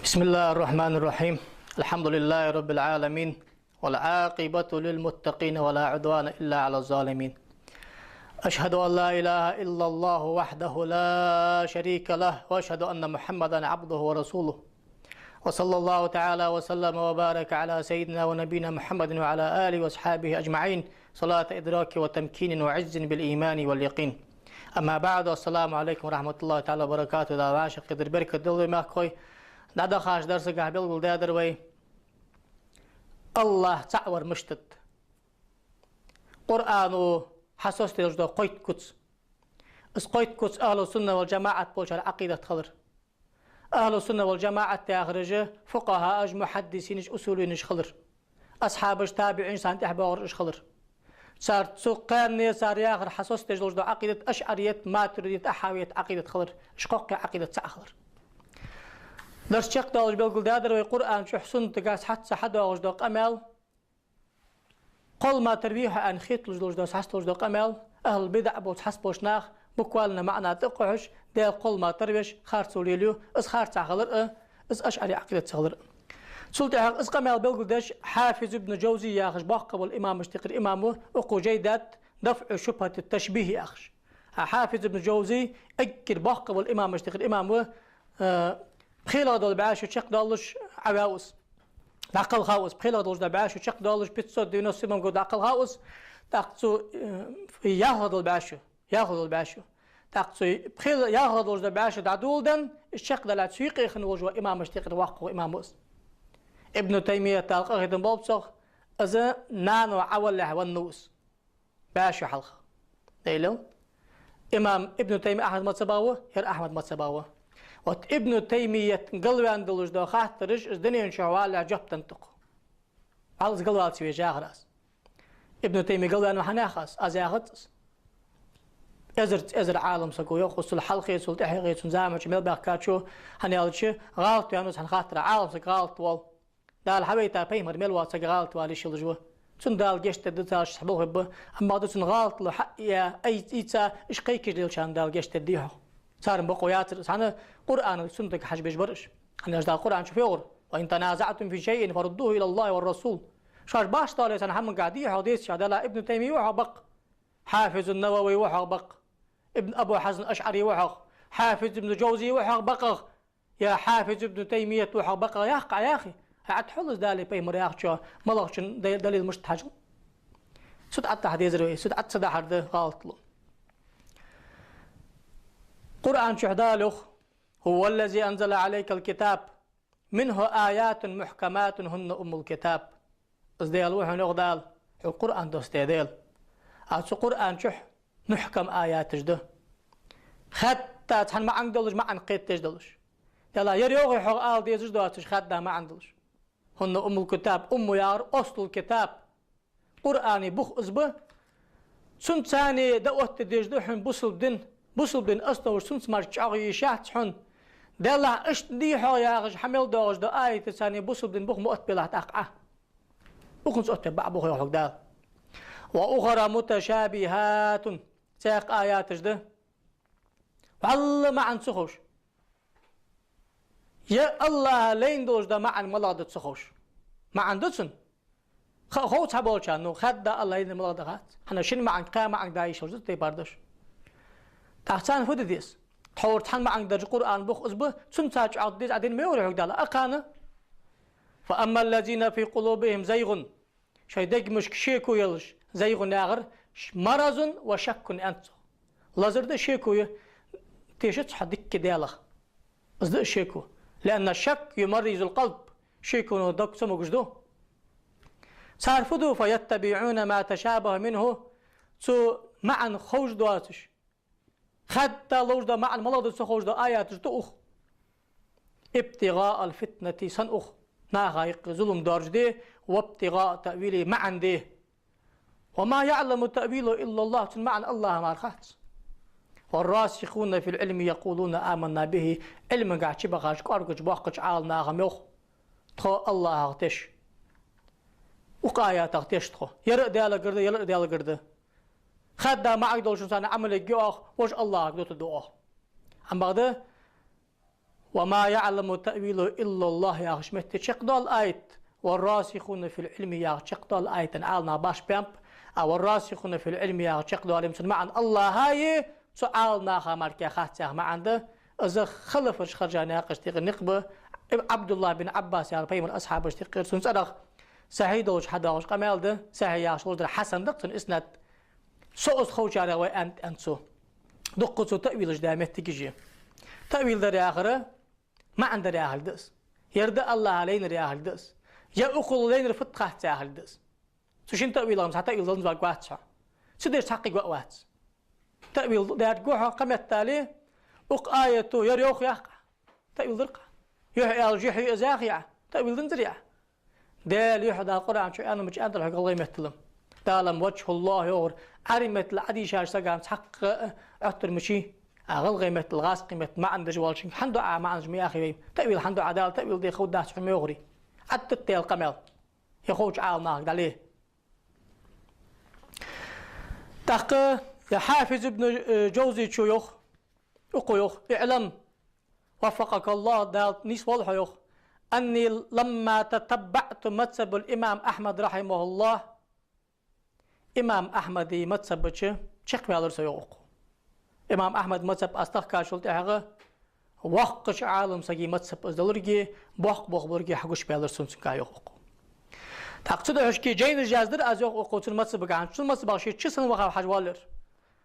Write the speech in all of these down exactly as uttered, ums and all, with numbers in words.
بسم الله الرحمن الرحيم. الحمد لله رب العالمين، والعاقبة للمتقين، ولا عدوان إلا على الظالمين. أشهد أن لا إله إلا الله وحده لا شريك له، وأشهد أن محمدا عبده ورسوله. وصلى الله تعالى وسلم وبارك على سيدنا ونبينا محمد وعلى آله وأصحابه أجمعين، صلاة إدراك وتمكين وعز بالإيمان واليقين. أما بعد، السلام عليكم ورحمة الله تعالى وبركاته. Дала вӀашагӀкхетар беркат долда вай, мехкахой. ДӀадахача дарсагахь белгалдаьдар вай АллахӀ цаӀ вар мишта да. Къуръано хьасостаделча кхойтта куц. Из кхойтта куц ахӀлу сунна вал жамаӀат болчар Ӏакъидат хилар. АхӀлу сунна вал жамаӀат яхараш фукъахӀаш, мухьаддисинаш, усулинаш хилар. Асхьабаш, табиӀинаш, царна тӀехьа боагӀараш хилар. Цар цу кхаьнне цар яхар хьасостадеш долаш да Ӏакъидат, ашӀарият, матуридият, ахьавият Ӏакъидат хилар. Уж кхоккхе Ӏакъидат цаӀ хилар. Дарс чакхдоалаш белгалдаьдар вай Къуръан чу, суннатагахь хьаца хьадоагӀаш да къамаьл. Кхоллама тара вий хьо аьнна хеталуш долаш да, хьасталуш да къамаьл, ахӀлу бидаӀ болча хьасболча наха буквально маӀан тӀакхухьаш, Даьла кхоллама тара веш, харцо лелаю, из харцахьа хилар а, из ашӀари Ӏакъидатца хилар а. Цул тӀехьагӀа из къамаьл белгалдеш, Хьафиз ибн Джавзи яхаш боккхагӀа вола имамашта юкъера имам ва, укхо жай даьд ДафӀу шубхӀати ташбихӀ яхаш. Хьафиз ибн Джавзи эггара боккхагӀа вола имамашта юкъера имам ва, э, пхелагӀа дола бӀаь шу чакхдоалаш Ӏаваьв из. ДӀакхалхав из, пхелагӀа долаш да бӀаь шу чакхдоалаш, пятьсот девяносто седьмом году дӀакхалхав из, тӀаккха цу, э, ялхлагӀа дола бӀаь шу, ялхлагӀа дола бӀаь шу. ТӀаккха цу пхел-, ялхлагӀа долаш да бӀаь шу дӀадоладенна, из чакхдалале цу юкъе хинна волаш вола имамашта юкъера воккхагӀа имам ва из. Ибн Таймият, Дала къахетам болба цох, из нано Ӏавалалехь венна ва из. БӀаь шу хьалха. Далил. Имам Ибн Таймия Ахьмада мазхӀабах ва, ер Ахьмада мазхӀабах ва. Вот Ибн Таймият галваьнна долаш да хаттараш, из дунен чу валале жоп денна тӀаккха. Ӏалла из галвала ца везаш яхар аз. Ибн Таймия галваьннав хьона яхар аз, аз яхац из. Эзарца эзар Ӏалам саго йоах, цул хьалхе, цул тӀехьагӀа, цун заман чу мел баьхкачо, хӀана аьлча, гӀалат ваьннав из хьона хаттара, Ӏалам саг гӀалат воал. Дала хьавайта пайхамар мел вола саг гӀалат вала йиш йолаш ва. Цунна Дала гешт дергда, царна ший болх бергба. Амма да цунна гӀалатло хьа а ийца, уж кхайкаш лелачарна Дала гешт дергдий хьогӀ. Царна бокъо яцар из, хӀана Къуръанага, суннатага хьажа безаш бар уж. ХӀана аьлча Дала Къуръан чу фу йоах: «وإن تنازعتم في شيء فردوه إلى الله والرسول». Шоаш башха дале цхьан хӀамангахь, дий хьогӀ, деций хьогӀ, Далла Ибн Таймия ва хьогӀ бакъ, Хьафиз ан-Навави ва хьогӀ бакъ, Ибн Абу Хьазм аш-ШаӀари ва хьогӀ, Хьафиз Ибн Джавзи ва хьогӀ бакъахь, е Хьафиз Ибн Таймият ва хьогӀ бакъахь яхкъа Ӏа яхе, хьа Ӏа тхьуллаз Далеи пайхамареи яхачоа малагӀчун да-, далил мишта хьажал? Цу тӀа Ӏаттахьа дезар вай, цу тӀа Ӏатта ца дахьар да гӀалатло. Къуръан чу Дала йоах: «هو الذي أنزل عليك الكتاب منه آيات محكمات هن أم الكتاب». Из Даьла ва хьона, йоах Дала, хьога Къуръан доссадаь Даьла. А цу Къуръан чу мухькам аяташ да. Хадда цхьан маӀанга долаш, маӀан кхетадеш долаш. Даьла, ер йоагӀий хьогӀ ала дезаш доацаш, хадда маӀан долаш. «هن أم الكتاب», умму яхар аслул китаб. Къуръана бух из ба. Цунца цхьана дӀаоттадеш да хьона бусалба дин. Бусалба дина основаш цунца мара чӀоагӀа йиш яц хьона. Даьллахь, иштта дий хьогӀ яхаш, хьа мел доагӀаш да аятаца цхьана бусалба дина бух ма оттабелахь тӀаккха Ӏа. Укхунца оттабе бакъ ба хьога Дала. «وأخر متشابهات». Цхьаькха аяташ да. ВаллахӀи, маӀан ца ховш. Е АллахӀа лайна долаш да маӀан малагӀа да ца ховш. МаӀан да цун. Ха-, хов цхьаболчарна, ну, хадда АллахӀа лайна малагӀа да хац. ХӀана шин маӀанга, кхаь маӀанга да йиш йолаш да тайпара дош. ТӀаккха царна фу де деза? Тхьовра цхьан маӀанга даржа Къуръана бух из ба, цунца чӀоагӀа деза Ӏа дин ма йоахар хьога Дала. Акхана: «فأما الذين في قلوبهم زيغ». Шоай дегашка шеко йолаш, زيغ яхар ш-, «مرض وشك» аьннад цох. Лазар да, шеко я, тешац хьо дикка Даьлах. Из да шеко. «لأن الشك يمرض القلب». Шеконо дог цамогаш ду. Цар фу ду: «فيتبعون ما تشابه منه». Цу маӀан ховш доацаш, хадда ловш да маӀан малагӀа да ца ховш да аяташ да ух. «ابتغاء الفتنة», санна ух, наха юкъе зулам доаржаде, «وابتغاء تأويله», маӀан де. «وما يعلم تأويله إلا الله», цун маӀан АллахӀа мара хац. «والراسخون في العلم يقولون آمنا به», Ӏилмангахь чубахача, кӀоаргача, боккхача Ӏаламнаха ма йоах: «Тхо АллахӀах теш». Укх аятах теш тхо. Ер а Даьлагара да, ер а Даьлагара да. Хадда маӀанга долчунца цхьана Ӏамал ергья оаха, вож АллахӀага дутаргда оаха. Амма бакъда, «وما يعلم تأويله إلا الله» яхача метте чакхдоал аят, «والراسخون في العلم» яхача чакхдоал аятан Ӏаламнаха башха баьннаб, а «والراسخون في العلم» яхача чакхдоал, цун маӀан АллахӀа я, цу Ӏаламнаха мара хац яха маӀан да. Из халафаша хержа наькъашта юкъера никъ ба, Ӏабдуллахь бин Ӏаббас яхар пайхамара асхьабашта юкъера, цун цӀерах сахьихь долча хьадоагӀаш къамаьл да, сахьихь яхаш луш дар хьасан да цун иснад. Со из ховчарех ва аьннад, аьннад цо. Дукха цо таъвилаш даь моттигаш я. Таъвил дар яхар, маӀан дар яхилга да из. Ер да АллахӀа лайнар яхилга да из. Е укхул лайнар фуд хац яхилга да из. Цу шин таъвилах цхьа таъвил даланза варгвац хьо. Цу деш цхьаккха гӀо вац. Таъвил даьрг гу хьо кхаметтали, укх аято ер йоах яхкъа. Таъвил дир-кх. Юхь аьлча юхь я из яхе а, таъвил данзар я. Даьла юхь Дала Къуръан чу аьнна мича аьннадале хьога гӀалгӀай меттала. Дала ма ваджхӀуллахӀ йоахар, Ӏарбий меттала Ӏодийшача сагана цхьаккха, э, Ӏоттар мича, а гӀалгӀай меттала гӀазкхий метта маӀан деш волчунга хьан дуӀа маӀанаш ма яхий вай? Таъвил хьан дуӀа, Дала таъвил де ховргдац хьона ма йоахарий? Ӏоттадаьд Дала къамаьл. Е ховча Ӏаламнахага дӀале. ТӀаккха е Хьафиз ибн, э, Джавзийс йоах, укхо йоах: «اعلم وفقك الله», Дала нийсволва хьо, йоах: «أني لما تتبعت مذهب الإمام أحمد رحمه الله», имам Ахьмада мазхӀаба чу чакхваьлар со, йоах укхо. Имам Ахьмада мазхӀаб аз тахкачул тӀехьагӀа воккхача Ӏаламсага мазхӀаб из далургеи, боккха болх болургеи хьагучабаьлар сона цунгахьа, йоах укхо. ТӀаккха цудухьа жайнаш яздаьр аз, йоах укхо, цун мазхӀабагахьа, цун мазхӀабах ше чу санна ваха хьажа валар.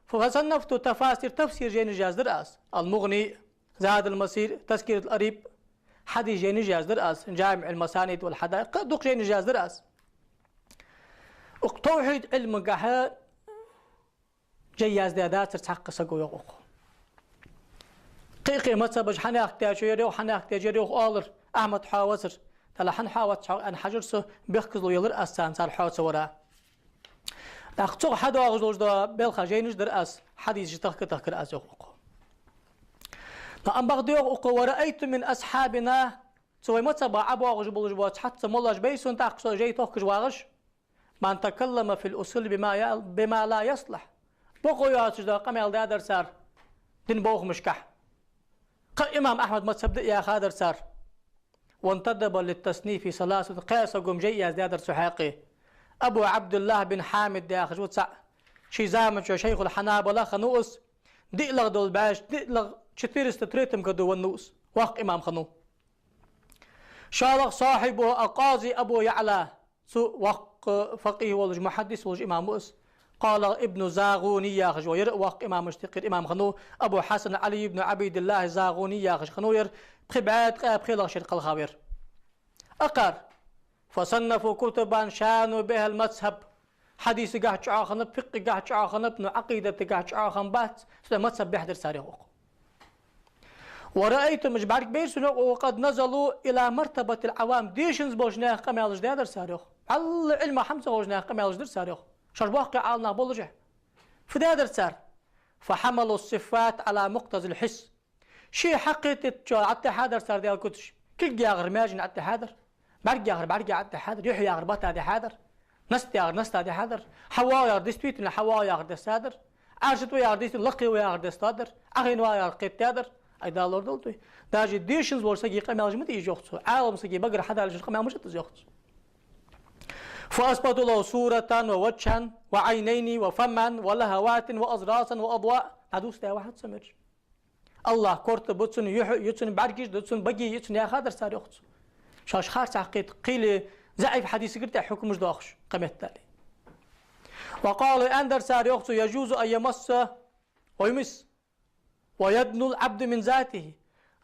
فصنفت تفاسير, тафсир жайнаш яздаьр аз. المغني, زاد المسير, تذكرة الأريب, хьадис жайнаш яздаьр аз. جامع المسانيد والحدائق, кхы а дукха жайнаш яздаьр аз. Укх тавхьид Ӏилмагахьа жай яздаь дацар цхьаккха саго, йоах укхо. Кхы-кхы мазхӀабаш хьанехк дечо, ер йоах, хьанехк дечо, ер йоах оалар, Ахьмад хьоавацар. Дала хьан хьоавац хьо аьнна хьажар со, бехказло елар аз царна, цар хьоаца вара. ТӀаккха цох хьадоагӀаш долаш дола белха жайнаш даьр аз, хьадисаш тахка-тахкар аз, йоах укхо. Но ам бакъда, йоах укхо: «ورأيت من أصحابنا», цу вай мазхӀабах ӀобоагӀаш болаш бола цхьацца моллаш байр сона, тӀаккха со жай тохкаш вагӀаш, «من تكلم في الأصول بما ي-، بما لا يصلح». Бокъо йоацаш дола къамаьл даьдар цар дина бовхамашкахьа. Кхы а имам Ахьмада мазхӀаб да яхадар цар. «وانتدب للتصنيف ثلاثة», кхаь саго-м жай яздаьдар цу хьакъехьа. Абу Ӏабдуллахь бин Хьамид яхаш ва цаӀ. Ший заман чу шайхул-Хьанабала хиннав из. ДиълагӀа дола бӀаьш, диълагӀа, четыреста третьем году веннав из. Воккха имам хиннав. ШоллагӀа صاحبه القاضي أبو يعلى. Цу воккха факъихӀ волаш, мухьаддис волаш имам ва из. КхоалагӀа Ибну ЗагӀуни яхаш ва, ер а воккха имамашта юкъера имам хиннав, Абу Хьасан Ӏали ибн Ӏубайдиллахь ЗагӀуни яхаш хиннав ер, пхи бӀаь ткъаь пхелагӀча шера кхелхав ер. Акхар: «فصنفوا كتبا شانوا بها المذهب». Хьадисагахьа чӀоагӀа хиннаб, фикъхӀагахьа чӀоагӀа хиннаб, но Ӏакъидатагахьа чӀоагӀа хиннабац, цудухьа мазхӀаб бӀехдар цар, йоах укхо. «ورأيتهم», уж бӀаргабайра сона, йоах укхо, «قد نزلوا إلى مرتبة العوام», дешанза болча наьха къамаьлаш даьдар цар, йоах. Алла Ӏилма хӀама ца ховча наьха къамаьлаш даьр цар, йоах. Шоаш боккхий Ӏаламнах болаш. Фу даьдар цар? «فحملوا الصفات على مقتضى الحس». Ший хьакхетачох Ӏоттадаьдар цар Даьла куташ. Кулг яхар маьжен Ӏоттадаьдар, бӀарг яхар бӀарга Ӏоттадаьдар, юхь яхар бата даьдар, наст яхар наста даьдар, хьавоагӀа яхар действительно хьавоагӀа яхар дестадаьдар, Ӏарша тӀа ва яхар действительно лакхе ва яхар дестадаьдар, Ӏохайна ва яхар кхетадаьдар. Ай, Дала лорадолда вай. Даже дешанза волча сага къамаьлаш ма дий уж, йоах цо. Ӏаламсага багара хьадалаш къамаьл ма дац из, йоах цо. «فأثبتوا له صورة ووجها وعينين وفما ولهفات وأضراسا وأضواء». ДӀадувцадаь вахьад со мерч. АллахӀ корта ба цун, юхь а я цун, бӀаргаш да цун, баге я цун, яхадар цар, йоах цо. Шоаш харцахьа кхета кхеле, заӀиф хьадисагара тӀа хьукмаш доахаш, кхаметтали. «وقالوا», аьннадар цар, йоах цо: «يجوز أن يمس ويمس ويدنو العبد من ذاته».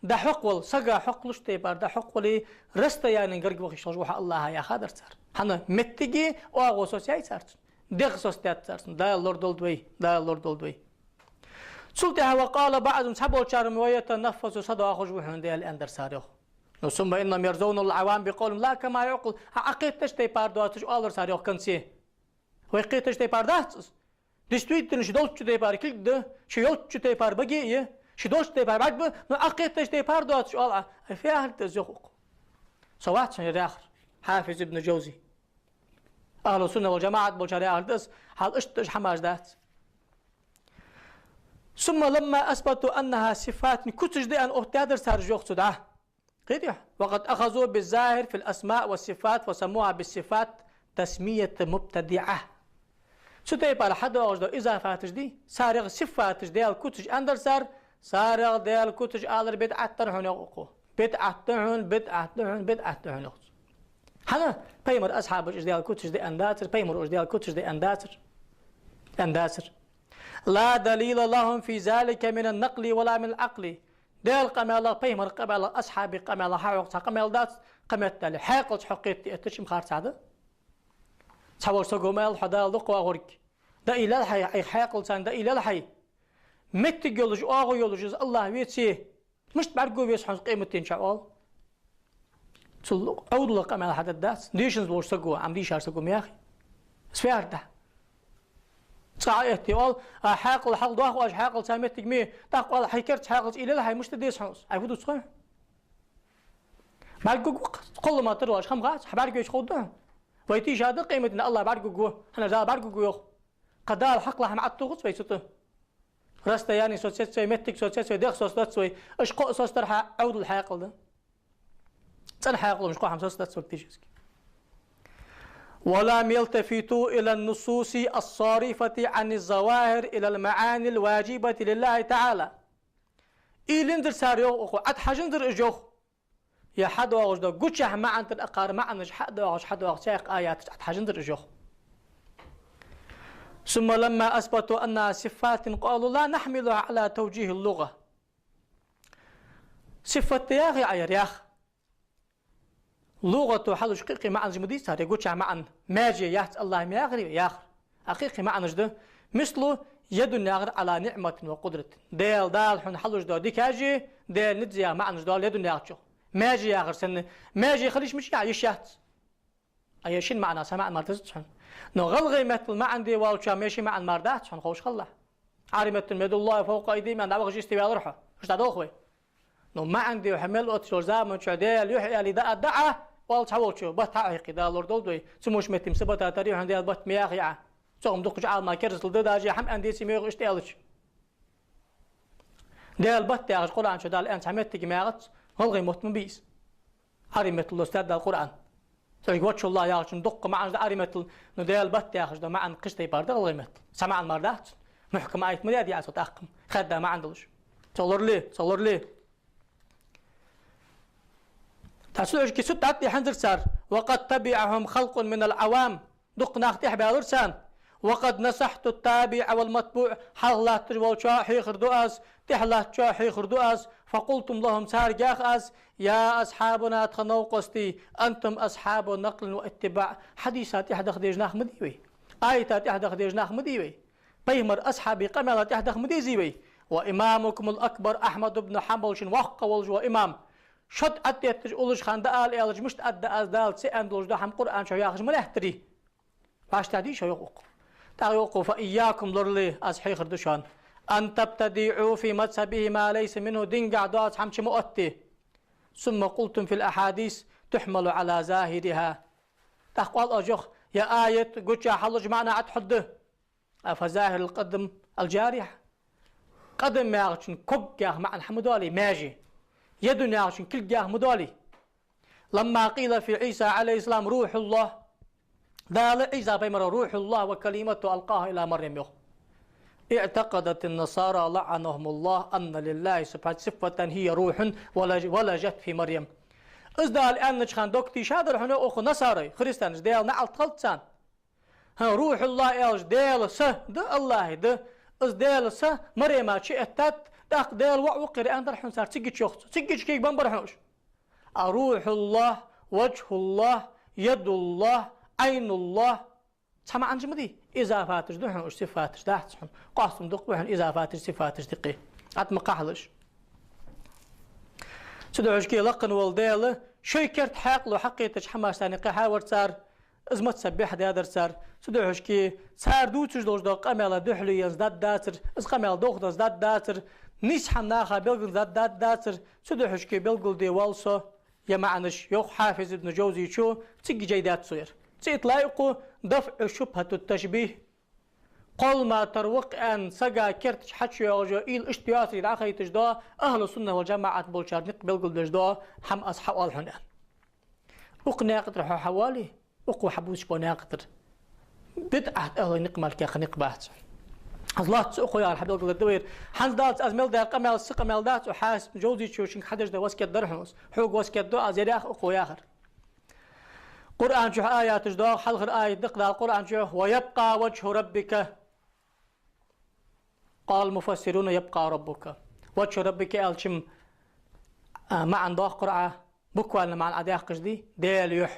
ДӀахьокхавала, сага хьокхалуш тайпара дӀахьокхавале, расстоянен гарга ваха йиш йолаш ва хьо АллахӀа, яхадар цар. ХӀана, моттиги оагӀув соцаяьй цар цун. ДегӀ соцадаьд цар цун. Дала лорадолда вай, Дала лорадолда вай. Цул тӀехьа «وقال بعضهم», цхьаболчар-м «ويتنفس», садоахаш ва хьона Даьла, аьннадар цар, йоах. Но «ثم إنهم يرضون العوام بقولهم لا كما يعقل». Хьа Ӏокхетача тайпара доацаш оалар цар, йоах, конце. Вай кхетача тайпара дац из. Действительно, ше долча тайпара кулг да, ше йолча тайпара баге я, ше долча тайпара бӀарг ба, но Ӏокхетача тайпара доацаш оал Ӏа. Ай, фу яхар да из, йоах укхо. Со вац хьона ер яхар, Хьафиз ибн Джавзи. Ахьлу сунна вал джамаӀат болчар яхар да из, хьал иштта уж хӀамаш дац. ثم لما أثبتوا أنها صفات, куцаш да аьнна оттадаьдар цар уж йоах цу дӀа. Кхетий хьо? وقد أخذوا بالظاهر في الأسماء والصفات وسموها بالصفات تسمية مبتدعة. Цу тайпара хьадоагӀаш дола изафаташ дий, царех сифаташ Даьла куцаш аьннадар цар, царех Даьла куцаш алар бидӀат да хьона йоах укхо. БидӀат да хьона, бидӀат да хьона, бидӀат да хьона йоах цо. ХӀана? Пайхамара асхьабаша уж Даьла куцаш да аьнна дацар, пайхамаро уж Даьла куцаш да аьнна дацар. Аьнна дацар. لا دليل لهم في ذلك من النقل ولا من العقل. Даьла къамаьлах, пайхамара къамаьлах, асхьабий къамаьлах хьахьокх цхьа къамаьл дац, кхыметтел хьаькъалца хьокхийта эттача-м харцахьа да. Цхьаволча саго ма аьлий хьона Дала дукха вахарг: «ДӀаийллал хьай, Ӏайха хьаькъал царна дӀаийллал хьай. Моттиг йолаш, оагӀув йолаш из АллахӀ веце, мишта бӀаргаго веза хьона къематдийнахьа?» — оал. Цул Ӏовдала къамаьл хьадергдац, дийшанза волча саго, Ӏа дийшача саго ма яхий. Сферда. Цкъа а этте оал: «А хьаькъал хьалха доху аша, хьаькъал царна моттиг ма йий». ТӀаккха оал: «Хьай керта хьаькъалца уйла йийла хьай, мишта деза хьона из? Ӏайха фу дувц хьона?» БӀаргагургва-кх, кхоллама тара оалаш хӀама хац, хьабӀаргавайча ховргда хьона. Вай тийшадац къематдийнахьа АллахӀ бӀаргагургва, хӀана аьлча Дала бӀаргагургва йоах. Кхы Дала хьакхалхьа ма Ӏаттугӏац вай цу тӀа. Расстояние соцац вай, моттиг соцац вай, дегӀ соцадац вай. Уж кхоъ соцадархьа, Ӏовдала хьаькъал да. ЦӀена хьаькъал, уж кхоъ хӀама соцадац фактически. ولم يلتفتوا إلى النصوص الصارفة عن الظواهر إلى المعاني الواجبة لله تعالى. Уйла йинзар цар йоах укхо, Ӏотхьажанзар уж йоах. Е хьадоагӀаш дола гучахьа маӀан тӀара акхар маӀанаш хьадоагӀаш, хьадоагӀаш цхьаькха аяташта Ӏотхьажанзар уж йоах. ثم لما أثبتوا أنها صفات قالوا لا نحملها على توجيه اللغة. Сифат да яхий Ӏа ер, яха. ЛугӀато хьалуш кхы-кхы маӀанаш ма дий цар, е гучахьа маӀан, маьже яц АллахӀа ма яхарий вай, яхар. А кхы-кхы маӀанаш да. مثل يد яхар على نعمة وقدرة. Даьла, Дала хьона хьалуш дола дикаш, Даьла низ яха маӀанаш дола يد яхачох. Маьже яхар санна, маьже хила йиш мича я, йиш яц. А е шин маӀан, са маӀан мара дезац хьона. Но гӀалгӀай меттала маӀан де волчоа ма е ши маӀан мара дац хьона, ховш хилалахь. Ӏарбий меттала يد الله فوق أيديهم аьнна дӀавахача йисте ваьлар хьо. Иштта дӀадолх вай. Но маӀан де хьо мел отташ йолча заман чухь Даьла юхь аьле дӀа а даьд Ӏа, оал цхьаволчо, бат хьа а хьекхе, Дала лорадолда вай. Цу мушметтим са бата тара хьона Даьла бат ма яхий Ӏа. Цох-м дукхача Ӏаламнаха керастал да, даже хӀама аьнна деций ма йоах иштта аьлча. Даьла бат яхаш Къуръан чу Дала аьнна цхьа моттиг ма яхац, гӀалгӀай мотт ма бий из. Ӏарбий меттала доссадаьд Дала Къуръан. Цхьа وجه الله яхачун дукха маӀанаш да Ӏарбий меттала, но Даьла бат яхаш дола маӀан кхыча тайпара да гӀалгӀай меттала. Цхьа маӀан мара дац. Мухькам аят ма даьд Ӏа цох тӀаккха-м, хадда маӀан долаш. Цох лорале, цох лорале. ТӀаккха цу духьашка цу тӀа тӀехьанзар цар: وقد تبعهم خلق من العوام. Дукха нах тӀехьабаьлар царна. وقد نصحت التابع والمتبوع. Хьалха латташ волчоа хьехар ду аз, тӀехьа латтачоа хьехар ду аз. فقلت لهم, царга яьхар аз: يا أصحابنا, тха новкъостий, أنتم أصحاب نقل واتباع. Хьадиса тӀехьа даха деза нах ма дий вай. Аята тӀехьа даха деза нах ма дий вай. Пайхамара асхьабий къамаьла тӀехьа даха ма дезий вай. وإمامكم الأكبر أحمد بن حنبل, шун воккха волаш вола имам, шод Ӏотетташ уллаш хана дӀаала аьлча, мишта аргда аз, Дала ца аьнна долаш дола хӀама Къуръан чу яхаш ма лаьттарий? Ваш тӀадийша йоах укхо. ТӀаккха йоах укхо: فإياكم, лорале, аз хьехар ду шоана, أن تبتدعوا في مذهبه ما ليس منه, дингахьа доаца хӀама чу ма отте. ثم قلتم في الأحاديث تحمل على ظاهرها. ТӀаккха оал оаш йоах: е аят гучахьа хьалуш маӀан Ӏотхьоргда. أفظاهر القدم الجارحة. Къадам яхачун ког яха маӀан хьа ма доалий, маьже. يد яхачун кулг яха ма доалий. لما قيل في عيسى عليه السلام روح الله. Дала Ӏийса пайхамарах روح الله وكلمته ألقاها إلى مريم йоах. اعتقدت النصارى لعنهم الله أن لله سبحانه صفة هي روح ولج-، ولجت في مريم. Из Дала аьннача хана дог тийшадар хьона укх насарой, христианаша, Даьла наӀалт хилда царна. ХӀа, روح الله аьлча, Даьла са да, АллахӀа да. Из Даьла са Марема чуэттад, тӀаккха Даьла воӀ ва-кх ер аьннадар хьона цар, цигача йоах цо. Цигача кег беннабар хьона уж. А روح الله, وجه الله, يد الله, عين الله. Цхьа маӀанаш ма дий? Изафаташ да хьона уж, сифаташ дац хьона. Къоастам дукха ба хьона изафаташ, сифаташ дикъе. Ӏат ма кхахьалаш. Цу духьашка лакха вола Даьла, шоай керта хьаькъало хьакхетача хӀамашца кхехьавар цар, из мазхӀаб бӀехдаьдар цар. Цу духьашка цар дувцаш долаш дола къамаьла духьале енза даргдацар, из къамаьл довхаденза даргдацар, нийса хӀама наха белгалденза даргдацар. Цу духьашка белгалде воал со ер маӀанаш, йоах Хьафиз ибн Жавзийчо, цига жай даьд цо ер. ЦӀи тӀа лайикъу دفع شبهة التشبيه. кхоллама тара ва-кх аьнна, сага керта чу хьачуйоагӀаш йола уйла иштта йоацар дӀахайташ да, ахӀлу сунна вал жамаӀат болчар никъ белгалбеш да, хӀама аз хьаоал хьона аьнна. Укх наькъа тӀара хьо хьавоале, укхо хьабувцаш бола наькъа тӀара бидӀат ахӀлой никъ мара кхы никъ бац. Аз лоацца укхо яхар хьабелгалдергда вайна. ХӀанз дац аз мел даь къамаьл са къамаьл дац, Ӏа хьа Жовзечо шуга хьадеш да васкет дар хьона. Хьога васкет ду аз, ер яха укхо яхар. Къуръан чу аяташ доагӀа, хьалхара аят да-кх Дала Къуръан чу: «ويبقى وجه ربك». قال المفسرون: «يبقى ربك». «وجه ربك» аьлча-м, а, маӀан доаккхар Ӏа, буквально маӀан Ӏа даьккхача дий, Даьла юхь.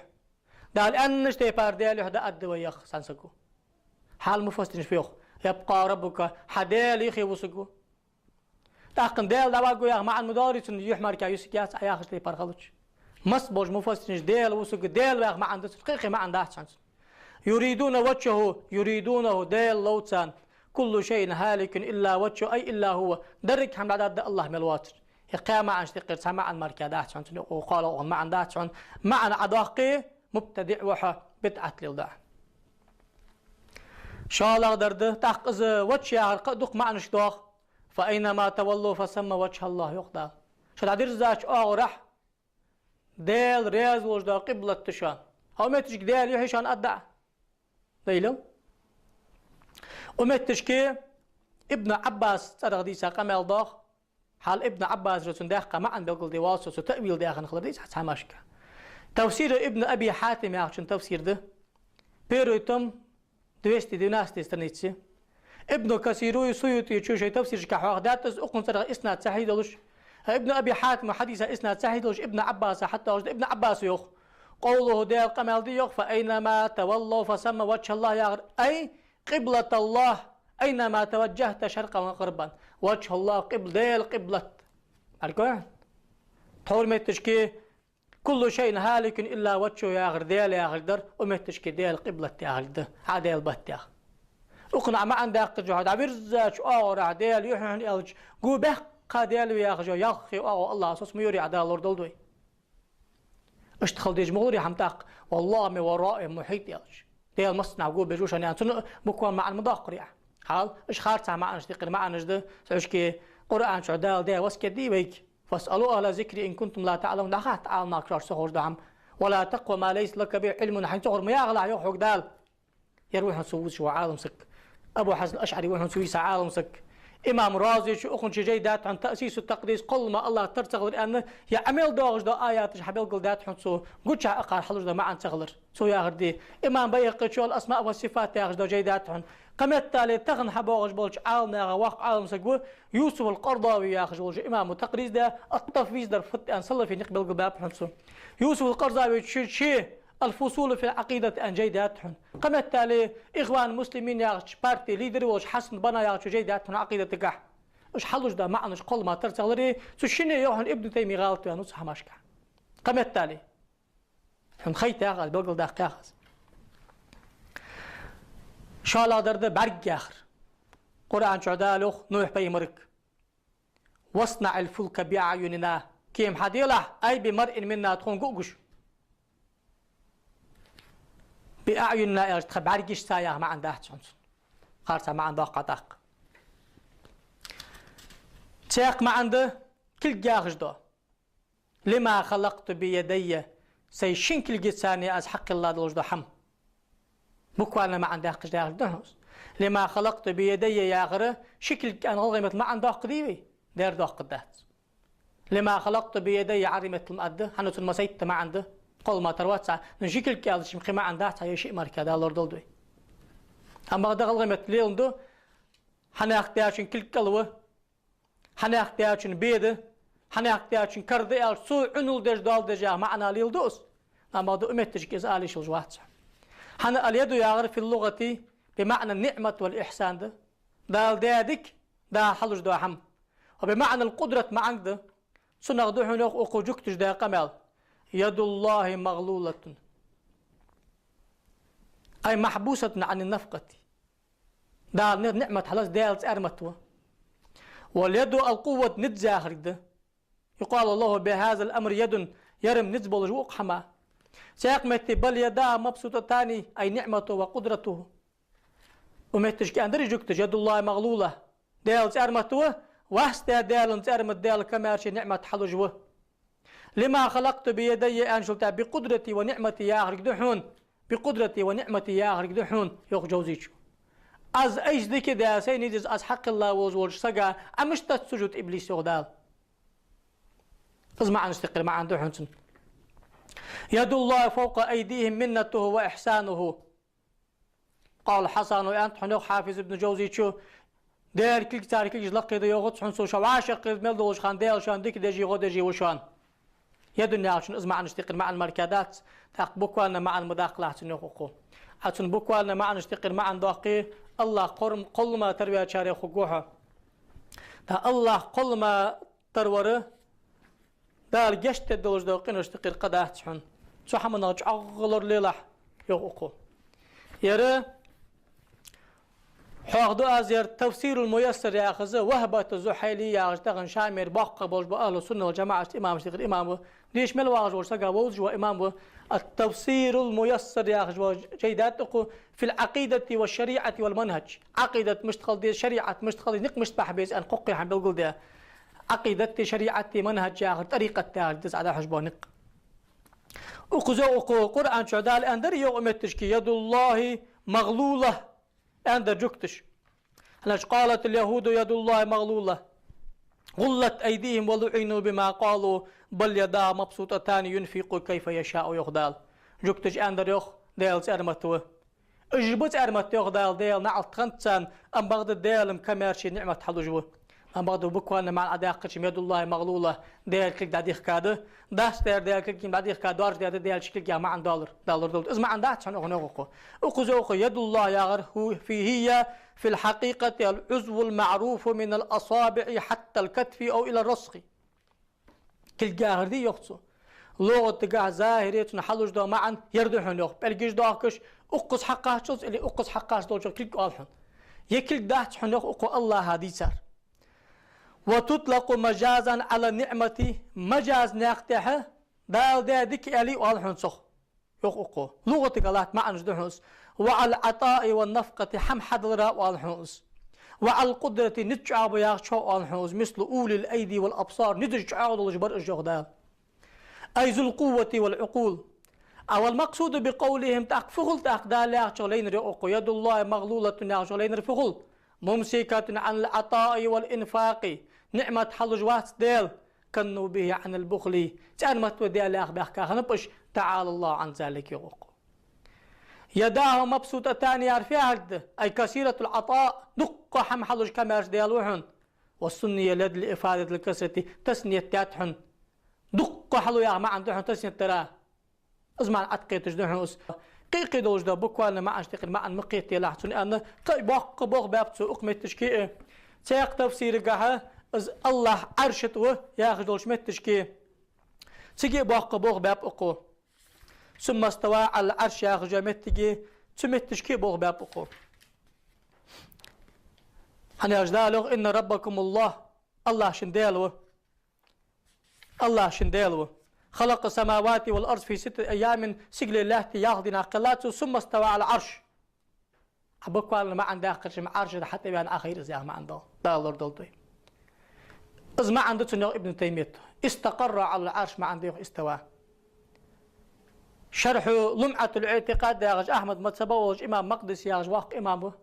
Дала аьннача тайпара Даьла юхь да аргда вай яха цхьан саго. Хьал муфассираш фу йоах: «يبقى ربك», хьа Даьла юхе вусаргва. ТӀаккха Даьла дӀаваргва яха маӀан ма доаллий цун, юхь мара кхы юсаргьяц Ӏа яхача тайпара хилча. Масса болча муфассираш Даьла вусаргва, Даьла ваьха маӀан да цун, кхы-кхы маӀан дац хьона цун. «يريدون وجهه», «يريدونه», Даьла лов царна. «كل شيء هالك إلا وجهه، أي إلا هو». Деррига хӀама дӀадаргда АллахӀ мел воацар. Е кхаь маӀанаш тӀехьара цхьа маӀан мара кхы дац хьона цун, укхо кхоалагӀа маӀан дац хьона. МаӀан Ӏа доаккхе, мубтадиӀ ва хьо, бидӀат леладу Ӏа. ШоллагӀдар да, тӀаккха из «وجه» яхар кхы а дукха маӀанаш доагӀа. «فأينما تولوا فثم وجه الله», йоах Дала. Шо дӀадирзача оагӀорахьа Даьла раьза волаш дола къиблат да шоана. Хьо моттигашка Даьла юхь я шоана аргда Ӏа. Дайла. Укх моттигашка Ибн Ӏаббаса цӀерагӀа дийца къамаьл доагӀа. Хьал Ибн Ӏаббасара цун даьккха маӀан белгалде воалл со, цо таъвил даь хинна хилар дийца цхьа хӀамашка. Тафсир Ибн Аби Хьатим яхачун тафсир да. Первый том, двести двенадцатая страница. Ибн Касира а, СуютӀийчоа а шоай тафсирашка хьоахадаьд из, укхун цӀерагӀа иснад сахьихь долаш. Ибн Аби Хьатима хьадиса иснад сахьихь долаш, Ибн Ӏаббаса хьатӀадоагӀаш да, Ибн Ӏаббаса йоах: «قوله», Даьла къамаьл да йоах: «فأينما تولوا فثم وجه الله», яхар: «أي قبلة الله أينما توجهت شرقا وغربا». وجه الله, къиб-, Даьла къиблат. Аргой? Тхьовра моттигашка «كل شيء هالك إلا وجهه» яхар Даьла яхилга дар, укх моттигашка Даьла къиблат яхилга да, хьа Даьла бетта яха. Укхунна Ӏа маӀан даьккхача хьо дӀабирзача оагӀорахьа Даьла юхь я хьона аьлча, гу баьккха Даьла ва яхаш йола ялх оагӀув АллахӀа соцам ма йора Ӏа, Дала лорадолда вай. Иштта хила дезаш ма хулар из хӀама тӀаккха: «والله من ورائهم محيط» аьлча. Даьла массанахьа гобеш ва шоана аьнна. Цун буквально маӀан ма доаккхар Ӏа. Хьал, уж харцахьа маӀанаш, тӀехьара маӀанаш да, цхьа уж-кх Къуръан чу Дала даь васкет дий вайга. «فاسألوا أهل الذكر إن كنتم لا تعلمون». ДӀахатта Ӏалам нахага, шоаш ца ховш дола хӀама. «ولا تقف ما ليس لك به علم», хьайна ца ховр ма яхалахь, йоах хьога Дала. Ер ва хьона цо вувцаш вола Ӏалам саг. Абу Хьасан АшӀари ва хьона цо вийца Ӏалам саг. Имам Разечо укхун чу жай даьд хьона «تأسيس التقديس», кхоллама АллахӀ тара ца хилар аьнна, е Ӏа мел доагӀаш дола аяташ хьабелгалдаьд хьона цо, гучахьа акхар хьалуш дола маӀан ца хилар. Цо яхар да. Имам Байхакъечо «الأسماء والصفات» яхаш дола жай даьд хьона. Кхы меттел тахан хьабоагӀаш болча Ӏаламнаха воккха Ӏалам саг ва, Юсуф ал-Къардави яхаш волча имамо такъриз даь, ат-тафвиз дар фуд аьнна салафий никъ белгалбаьб хьона цо. Юсуф ал-Къардави ший, ший «الفصول في العقيدة» аьнна жай даьд хьона. Кхы меттел Ихван Муслимин яхача партий лидер волча Хьасан Бана яхачо жай даьд хьона Ӏакъидатагахьа. Уж хьалуш дола маӀанаш кхоллама тара ца хиларе, цу шинне йоах хьона Ибн Таймия гӀалатваьннав цу хӀамашка. Кхы меттел. Хьона хайтар аз, белгалдаккхар аз. ШоллагӀдар да бӀарг яхар. Къуръан чу Дала йоах Нухь пайхамарга: «واصنع الفلك بأعيننا». Кема хьаделахь, «أي بمرء منا», тхона гу а гуш. «بأعيننا» аьлча, тха бӀаргашца яха маӀан дац хьона цун. Харцахьа маӀан доаккх Ӏа тӀаккха. Цхьаькха маӀан да кулг яхаш дола. «لما خلقت بيدي», сай шин кулгаца аз хьакхелла долаш дола хӀама. Буквально маӀан даьккхача дӀахо да хьона из. «لما خلقت بيدي» яхар, ши кулг аьнна гӀалгӀай меттала маӀан доаккхаргдий вай? Дера доаккхаргдац. «لما خلقت بيدي» Ӏарбий меттала ма аргда, хӀана, цун массайтта маӀан да, кхоллама тара вац цхьа, но ши кулг аьлча-м кхы маӀан дац цхьа, е шиъ мара кхы, Дала лорадолда вай. Амма бакъда гӀалгӀай меттала леладу, хьанехк даьчун кулг кӀал ва, хьанехк даьчун бе да, хьанехк даьчун кар да аьлча, цо Ӏунал деш, доал деш яха маӀан леладу из. Амма бакъда укх моттигашка из ала йиш йолаш вац. ХӀана, «اليد» яхар «في اللغة بمعنى النعمة والإحسان» да. Дала даь дика, Дала хьалуш дола хӀама. «وبمعنى القدرة» маӀанга да. Цунах да хьона йоах укхо жугташа даь къамаьл: «يد الله مغلولة، أي محبوسة عن النفقة». Дала ни-, ниӀмат хьалаца, Даьла цӀармат ва. «واليد القوة», низ яхилга да. «يقال له بهذا الأمر يد», ер-м низ болаш ва укх хӀаман. Цхьаькха метте: «بل يداه مبسوطتان», أي نعمته وقدرته. Укх метташка аьннадар жугташа: يد الله مغلولة. Даьла цӀармат ва, вац да Даьла цӀармат, Даьла камаьрша ниӀмат хьалуш ва. لما خلقت بيدي аьнначул тӀехьа بقدرتي ونعمتي яхарг да хьона, بقدرتي ونعمتي яхарг да хьона, йоах Жовзечо. Аз айса дика даь, сай низ из аз хьакхелла волаш волча сага Ӏа мишта дац сужуд, иблис, йоах Дала. Из маӀанаш тӀехьа маӀан да хьона цун. يد الله فوق أيديهم منته وإحسانه. قال الحسن, аьннад хьона, йоах Хьафиз ибн Жовзечо, Даьла кулг цар кулгашта лакхе да, йоах цо, хьона цо шоана вӀашагӀкхийтта мел долаш хана Даьла шоана дика деш а, гӀо деш а ва шоана. Ядун яхачун из маӀанаш тӀехьа маӀан мара дац, тӀаккха буквально маӀан ма даккхалахь цун, йоах укхо. Ӏа цун буквально маӀанаш тӀехьа маӀан доаккхе, АллахӀ кхоллама, кхоллама тара ваьчарех хургва хьо. ТӀаккха АллахӀ кхоллама тара вар Дала гешт дергдолаш дола къинош тӀехьа кхы дац хьона. Цу хӀаманах чӀоагӀа лоралелахь, йоах укхо. Ер хьоахаду аз, ер Тафсирул Муяссар яхаш, Вахбат Зухьайли яхаш, тахан Шамера боккхий болаш бола ахӀлу сунна вал жамаӀата имамашта юкъера имам ва. Деша мел вагӀаш волча сага вовзаш вола имам ва. Ат-Тафсирул Муяссар яхаш вола жай даьд укхо في العقيدة والشريعة والمنهج. Ӏакъидат мишта хила деза, шариӀат мишта хила деза, никъ мишта бахьа беза аьнна кхоккхе хӀама белгалдаь. Ӏакъидати, шариӀати, манхӀаж яхар, тӀарикъат яхар да из Ӏа дӀахьош бола никъ. Укхаза укхо Къуръан чу Дала аьннадар, йоах, укх метташка: يد الله مغلولة, аьннадар жугташа. ХӀанз قالت اليهود يد الله مغلولة غلت أيديهم ولعنوا بما قالوا بل يداه مبسوطتان ينفق كيف يشاء, йоах Дала. Жугташа аьннадар, йоах, Даьла цӀармат ва. Уж ба цӀармат, йоах Дала, Даьла наӀалт хиннад царна, амма бакъда Даьла камаьрша ниӀмат хьалуш ва. Амма бакъда буквально маӀан Ӏа даьккхача, يد الله مغلولة, Даьла кулг дӀадихка да, дац дера Даьла кулг, дӀадихка доаржадаь да Даьла кулг яха маӀан далар, Дала лорадолда. Из маӀан дац хьона укхун, йоах укхо. Укхаза укхо يد الله яхар, هو في، هي في الحقيقة العضو المعروف من الأصابع حتى الكتف أو إلى الرسغ. Кулг яхар дий, йоах цо, лугӀатагахьа, захӀире цун хьалуш дола маӀан ер да хьона, йоах, пӀелгаш доахкаш, укхаза хьакхаччалца или укхаза хьакхаччалца долчох кулг оал хьона. Ер кулг дац хьона, йоах укхо, АллахӀа дийцар. وتطلق مجازا على النعمة, мажаз наькъа тӀехьа Дала даь дика аьле оал хьона цох, йоах укхо. ЛугӀатагахьа латта маӀанаш да хьона из. وعلى العطاء والنفقة, хӀама хьадалара оал хьона из. وعلى القدرة, низ чӀоагӀа ба яхачох оал хьона из. مثل أولي الأيدي والأبصار, низаш чӀоагӀа долаш бар уж, йоах Дала. أي ذو القوة والعقول. А والمقصود بقولهم, тӀаккха фу хул тӀаккха Дала яхачох лайнар, йоах укхо, يد الله مغلولة яхачох лайнар фу хул? ممسكة عن العطاء والإنفاق. НиӀмат хьалуш вац Даьла, كنوا به عن البخل. ЦӀармат ва Даьла яха баьхка хиннаб уж, تعالى الله عن ذلك, йоах укхо. يداه مبسوطتان яхар фу яхилга да? أي كثيرة العطاء, дуккха хӀама хьалуш камаьрша Даьла ва хьона. وسني اليد لإفادة الكثرة, тасният даьд хьона. Дуккха хьалу яха маӀан да хьона тасният дара. Из маӀан Ӏаткхеташ да хьона из. Кхы-кхы долаш да буквально маӀанаш тӀехьа маӀан ма кхетаделахь цун аьнна, кхы боккха болх баьб цо укх метташка а. Цхьаькха тафсирагахьа из АллахӀ Ӏарша тӀа ва яхаш долча метташка. Цига а боккха болх баьб укхо. ثم استوى على العرش яхаш йола меттиге, цу метташка а болх баьб укхо. ХӀана аьлча Дала йоах: إن ربكم الله, АллахӀ шун Даьла ва. АллахӀ шун Даьла ва. خلق السماوات والأرض في ستة أيام, сигалеи лаьттеи ялх дийнахьа кхеллад цо, ثم استوى على العرش. Ӏа буквально маӀан даьккхача, Ӏарша тӀа хьатӀавена Ӏохайра из яха маӀан да, Дала лорадолда вай. Из маӀан да цун, йоах Ибн Таймията. استقر على العرش маӀан да, йоах, استوى. Шархьу ЛумӀатул-ИӀтикъад яхаш, Ахьмада мазхӀаба волаш имам Макъдиси яхаш воккха имам ва.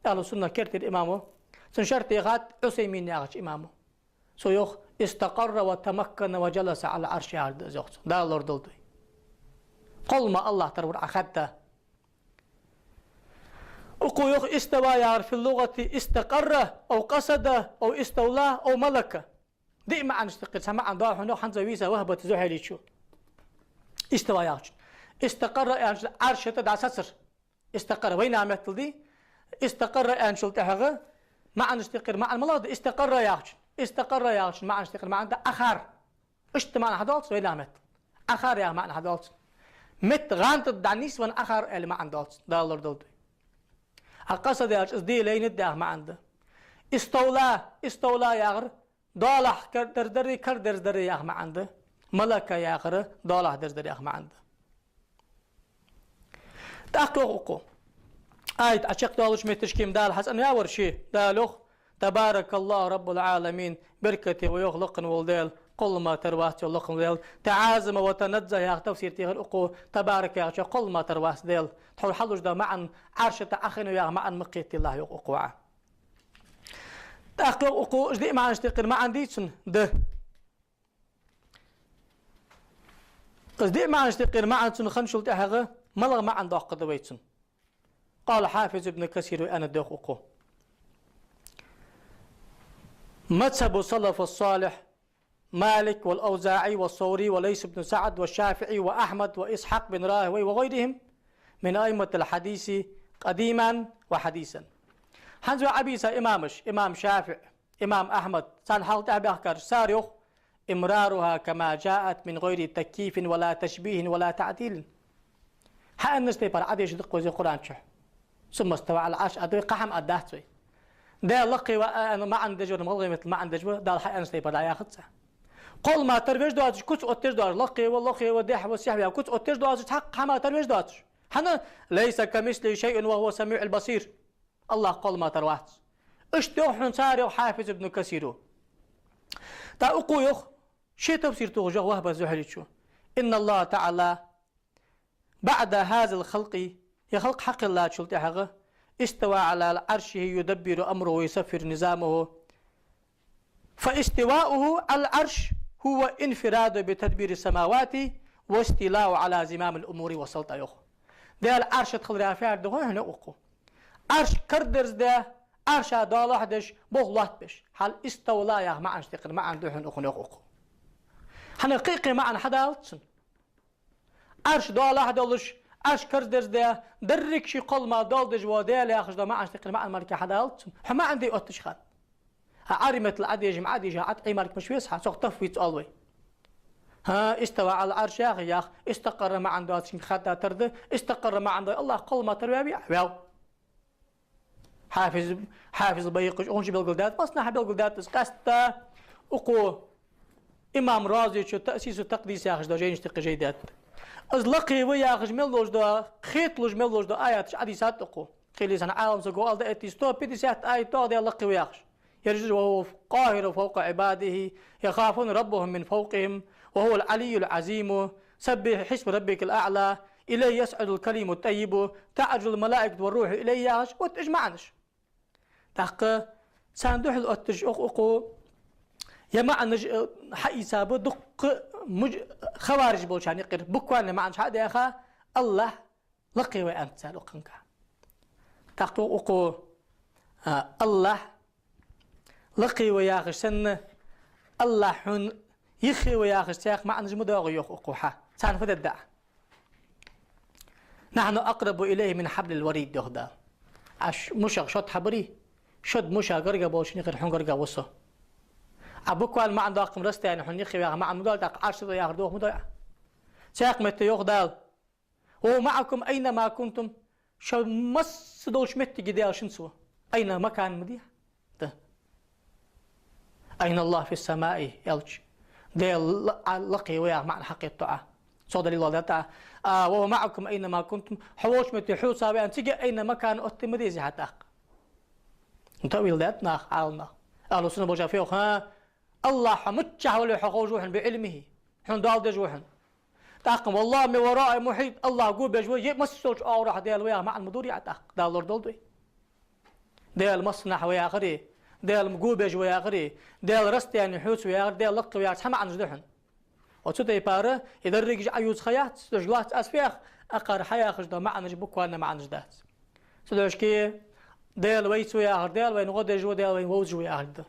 АхӀлу сунна кертера имам ва. Цун шархь тӀа хатта Ӏусаймин яхача имамо. Цо йоах: استقر وتمكن وجلس على العرش яхар да из, йоах цо. Дала лорадолда вай. Кхоллама АллахӀ тара вар Ӏа хадда. Укхо йоах: استوى яхар في اللغة استقر أو قصد أو استولى أو ملك. Диъ маӀанаш тӀехьа цхьа маӀан да хьона, йоах хӀанз вийса Вахбат Зухьайличо. استوى яхачун. استقر яхачун Ӏарша тӀа дӀасацар. استقر вайнаьха меттала дий. استقر аьнначул тӀехьагӀа маӀанаш тӀехьа маӀан малагӀа да? استقر яхачун. استقر яхачун маӀанаш тӀехьа маӀан да Ӏохар. Иштта маӀан хьадоал цун вайнаьха меттала. Ӏохар яха маӀан хьадоал цун. Метта гӀанта тӀа дӀанийсвенна Ӏохар аьле маӀан доал цун. Дала лорадолда вай. А قصد аьлча из де лайнад яха маӀан да. استولى, استولى яхар доалахьа кар дерзадар, кар дерзадар яха маӀан да. ملك яхар доалахьа дерзадар яха маӀан да. ТӀаккха йоах укхо: Аят Ӏочакхдоалача метташка-м Дала хьацӀенъяьвар ше, Дала йоах: «تبارك الله رب العالمين», беркате ва йоах лакхе вола Даьла, кхоллама тара вац йоах лакхе вола Даьла. «تعاظم وتنزه» яха тафсир техар укхо, «تبارك» яхачоа кхоллама тара вац Даьла. Тхьовра хьалуш да маӀан, Ӏарша тӀа Ӏохайна яха маӀан ма кхетадолаш йоах укхо Ӏа. ТӀаккха йоах укхо, из диъ маӀанаш тӀехьара маӀан дийцар да. Из диъ маӀанаш тӀехьара маӀан цун хинначул тӀехьагӀа малагӀа маӀан доаккхаргда вай цун? قال الحافظ ابن كثير, аьннад йоах укхо: مذهب السلف الصالح مالك والأوزاعي والثوري وليث بن سعد والشافعي وأحمد وإسحاق بن راهويه وغيرهم من أئمة الحديث قديما وحديثا. ХӀанз вай Ӏобийца имамаш, имам ШафиӀ, имам Ахьмад, царна хьалха тӀехьа баьхкараш, цар йоах: «إمرارها كما جاءت من غير تكييف ولا تشبيه ولا تعطيل». Хьааьннача тайпара Ӏодеша да-кх вай из Къуръан чу. «ثم استوى على العرش» аргда вай, кхы хӀама аргдац вай. Даьла лакхе ва аьнна маӀан деш вар-м гӀалгӀай меттала маӀан деш ва, Дала хьааьннача тайпара дӀаяхац цо. Кхоллама тара веш доацаш, куц оттадеш доацаш, лакхе ва, лохе ва, дехьа ва, сехьа ва яха куц оттадеш доацаш, цхьаккха хӀама тара веш доацаш. ХӀана? «ليس كمثله شيء وهو السميع البصير». АллахӀ кхоллама тара вац. Иштта йоах хьона цар, йоах Хьафиз ибн Касира. ТӀаккха укхо йоах, ший тафсир тохаш йоах Вахьб аз-Зухьалийчо: «إن الله تعالى بعد هذا الخلق», ер халкъ хьакхеллачул тӀехьагӀа, «استوى على عرشه يدبر أمره ويسخر نظامه». «فاستواؤه على العرش هو انفراده بتدبير السماوات واستيلائه على زمام الأمور والسلطنة», йоах. Даьла Ӏарша тӀа хилар фу да хой хьона, йоах укхо. Ӏарш карадерзадаь, Ӏарша доалахьа деш, болх лоаттабеш. Хьал «استولى» яха маӀанаш тӀехьара маӀан да хьона укхун, йоах укхо. ХӀана, кхы-кхы маӀан хьадалац цун. Ӏарш доалахьа долаш, Ӏарш карадерзадаь, деррига ший кхоллама доал деш вола Даьла яхаш дола маӀанаш тӀехьара маӀан мара-кх хьадалац цун. Хьо маӀан де отташ хана. ХӀа, Ӏарбий меттала Ӏодеша, Ӏодеша, Ӏа тӀа Ӏиймарг мишта веза хьа, цох тафвиз оал вай. ХӀа, «استوى على العرش» яхар, яхар, «استقر» маӀан доацачунга хатта тара да, «استقر» маӀан дола АллахӀ кхоллама тара ваьв, ваьв. Хьафиз, Хьафиз Байхакъийс укхунца белгалдаьд, массанахьа белгалдаьд из, къаьстта укхо имам Разийчо «Таъсису такъдис» яхаш дола жайнаш тӀа кхы жай даьд. Из лакхе ва яхаш мел долаш дола, кхеталуш мел долаш дола аяташ Ӏодийцад укхо. Кхы лисана Ӏалам саго аьлар да эти сто пятьдесят аят доагӀа Даьла лакхе ва яхаш. Ер жуз: «وهو القاهر فوق عباده يخافون ربهم من فوقهم وهو العلي العظيم سبح اسم ربك الأعلى إليه يصعد الكلم الطيب تعرج الملائكة والروح إليه» яхаш, вот уж маӀанаш. ТӀаккха царна духьал отташ йоах укхо, ер маӀанаш, э, хьаийца ба дуккха муж-, хавариж болчарна юкъера, буквально маӀанаш хьа а даьха, АллахӀ лакхе ва аьннад цар укхунга. ТӀаккха йоах укхо, а, АллахӀ лакхе ва яхаш санна, АллахӀ хьона юхе ва яхаш цхьаькха маӀанаш ма доагӀий, йоах укхо, хьа. Царна фу дергда Ӏа? «نحن أقرب إليه من حبل الوريد», йоах Дала. Ӏа ш-, мушах шод хьабарий, шод муша гаргара болчарна юкъера хьона гаргара ва со. Ӏа буквально маӀан доаккхаш расстояние хьона юхе ва яха маӀан ма доалий, тӀаккха Ӏарш тӀа да яхар дохо ма дой Ӏа. Цхьаькха метте йоах Дала: «وهو معكم أين ما كنتم». Шо масса долча моттиге Даьла шунца ва. «أين مكان» ма дий хьа? Да. «أين الله في السماء» аьлча, Даьла ла-, Ӏа лакхе ва яха маӀан хьакхетадо Ӏа. Цох далил лоадаьд Ӏа. А, «وهو معكم أين ما كنتم», хьо волча метте хьоца ва аьнна, цига «أين مكان» оттаде ма дезий хьа тӀаккха. Таъвил даьд наха, Ӏаламнаха. Ахьлу сунна болча фу йоах, хӀа, АллахӀ хьо миччахьа вале а хьо ховш ва хьона, «بعلمه», хьона доал деш ва хьона. ТӀаккха «والله من ورائه محيط», АллахӀ го беш ва, е массайолча оагӀорахьа Даьла ва яха маӀан ма дий Ӏа тӀаккха, Дала лорадолда вай. Даьла массанахьа ва яхари, Даьла го беш ва яхари, Даьла расстояние хьоца ва яхари, Даьла лакхе ва яхар цхьа маӀанаш да хьона. Оцу тайпара, и дерригаш Ӏа ювца ха яц, цудухьа лоацца аз фу йоах, акхар хьаяхаш дола маӀанаш буквально маӀанаш дац. Цудухьа Даьла вайца ва яхар, Даьла вайна гӀо деш ва, Даьла вайна вовзаш ва яхар да.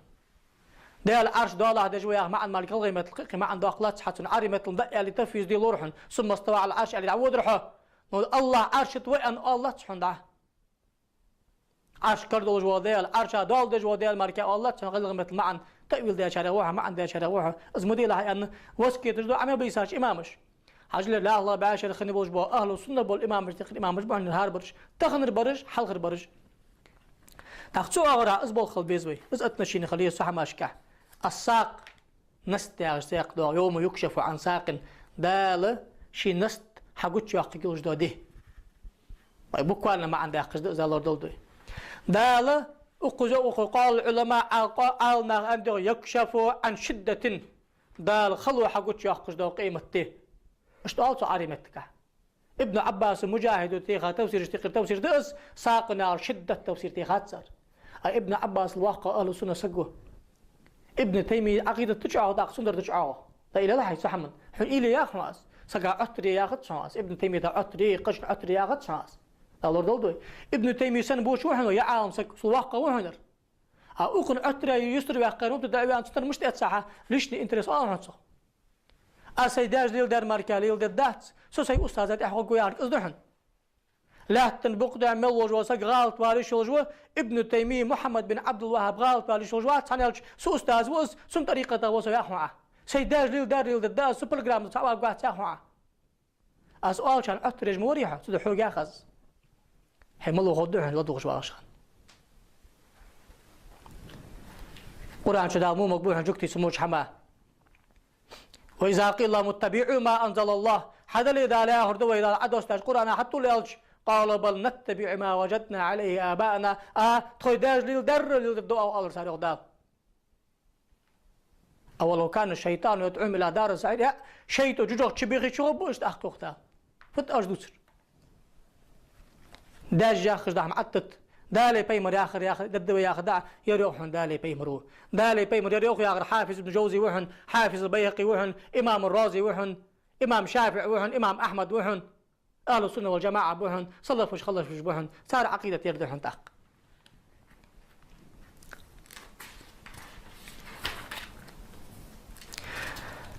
Даьла Ӏарш доалахьа деш ва яха маӀан мара-кх гӀалгӀай меттала кхы-кхы маӀан доаккхалац хьа цун, Ӏарбий меттала дӀа а аьле, тафвиз де лора хьона, «ثم استوى على العرش» аьле дӀаводар хьо. Но АллахӀ Ӏарша тӀа ва аьнна оалац хьона дӀа. Ӏарш кара долаш вола Даьла, Ӏарша доал деш вола Даьла мара-кх оалац хьона, гӀалгӀай меттала маӀан таъвил дечарех ва хьо, маӀан дечарех ва хьо. Из ма делахь аьнна, васкеташ ду Ӏа мел бийсача имамаша. Хьажал, лаьрхӀа бӀаь шера хинна болаш бола ахьлу сунна бола имамаш, тӀехьара имамаш ба хьона хӀара бараш, таханара бараш, хьалхара бараш. ТӀаккха цу оагӀорахьа из болх хила беза вай, из отношение хила еза цу хӀамашка. Ас-сакъ, наст яхаш цхьаькха доагӀа, «يوم يكشف عن ساق», Дала ший наст хьагучайоаккхаргйолаш дола ди. Вай буквально маӀан даьккхаш да из, лорадолда вай. Дала укхаза, укхаза قال العلماء, Ӏа-, Ӏаламнаха аьнна да йоху يكشف عن شدة. Дала хало хьагучайоаккхаш да къематди. Иштта оал цу Ӏарбий меттагахь. Ибн Ӏаббаса, Муджахида тӀехьа тафсираш тӀехьа тафсир да из, сакъинал шиддат тафсир тӀехьа цар. А Ибн Ӏаббасал воккха ахӀлу сунна саг ва. Ибн Таймия Ӏакъидат да чӀоагӀа, тӀаккха цундара да чӀоагӀа. Да илала хьай цу хӀаман. Хьуна уйла яхаш ва аз. Сага Ӏоттар яхац хьуна аз. Ибн Таймия Ӏоттар, кхычунга Ӏоттар яхац хьуна аз. Дала лорадолда вай. Ибн Таймия санна боча ва хьуна, я Ӏалам саг, цул воккха ва хьуна. А укхунна Ӏоттар юстара ваьккхар, мубтадаӀ ваьнна, цу тӀара мишта эцахьа, личный интерес оал хьуна цох. Аз сай даьша леладаьр мара леладергдац, со сай устаза тӀехьа гӀоргва яхар из да хьуна. Лаьттан букъа тӀа мел волаш вола саг гӀалатвала йиш йолаш ва, Ибн Таймия, Мухьаммад бин Ӏабдул-ВаххӀаб гӀалатвала йиш йолаш вац, хӀана аьлча со устаз ва из, цунна тӀарикъата ва со яхаш ва Ӏа. Сай даьша леладаьр леладергда аз, со программа ца вагӀаш вац яхаш ва Ӏа. Аз оалачарна Ӏоттар еш ма варий хьо, цудухьа хьога яхар аз. Хьо мала вахаргда хьуна ладувгӀаш валаш хана. Къуръан чу Дала мо магбу хьуна жугтий цу моча хӀаман. وإذا قيل لهم اتبعوا ما أنزل الله. Хьадале Дала яхар да вай, Дала Ӏодоссадаьча Къуръана хьатӀавола аьлча, قالوا بل نتبع ما وجدنا عليه آباءنا. А, тхоай даьша леладаьр леладергда оаха, оалар цар, йоах Дала. أولو كان الشيطان يدعوهم إلى دار السعير. Я, шайтӀа жожагӀате чу бехке чугӀоргба уж, тӀаккха, йоах Дала. Фуд уж дувцар? Даьша яхаш да хӀама Ӏаттат. Дала, пайхамара яхар, яхар, дадда вай яхар да, ер йоах хьуна Дала, пайхамара. Дала, пайхамара ер йоах яхар Хьафиз ибн Жавзи ва хьуна, Хьафиз ал-БайхӀакъи ва хьуна, имам ар-Рази ва хьуна, имам ШафиӀи ва хьуна, имам Ахьмад ва хьуна. Ахьлу сунна вал жамаӀа ба хьуна, салафаш, халафаш ба хьуна, цар Ӏакъидат ер да хьуна тӀаккха.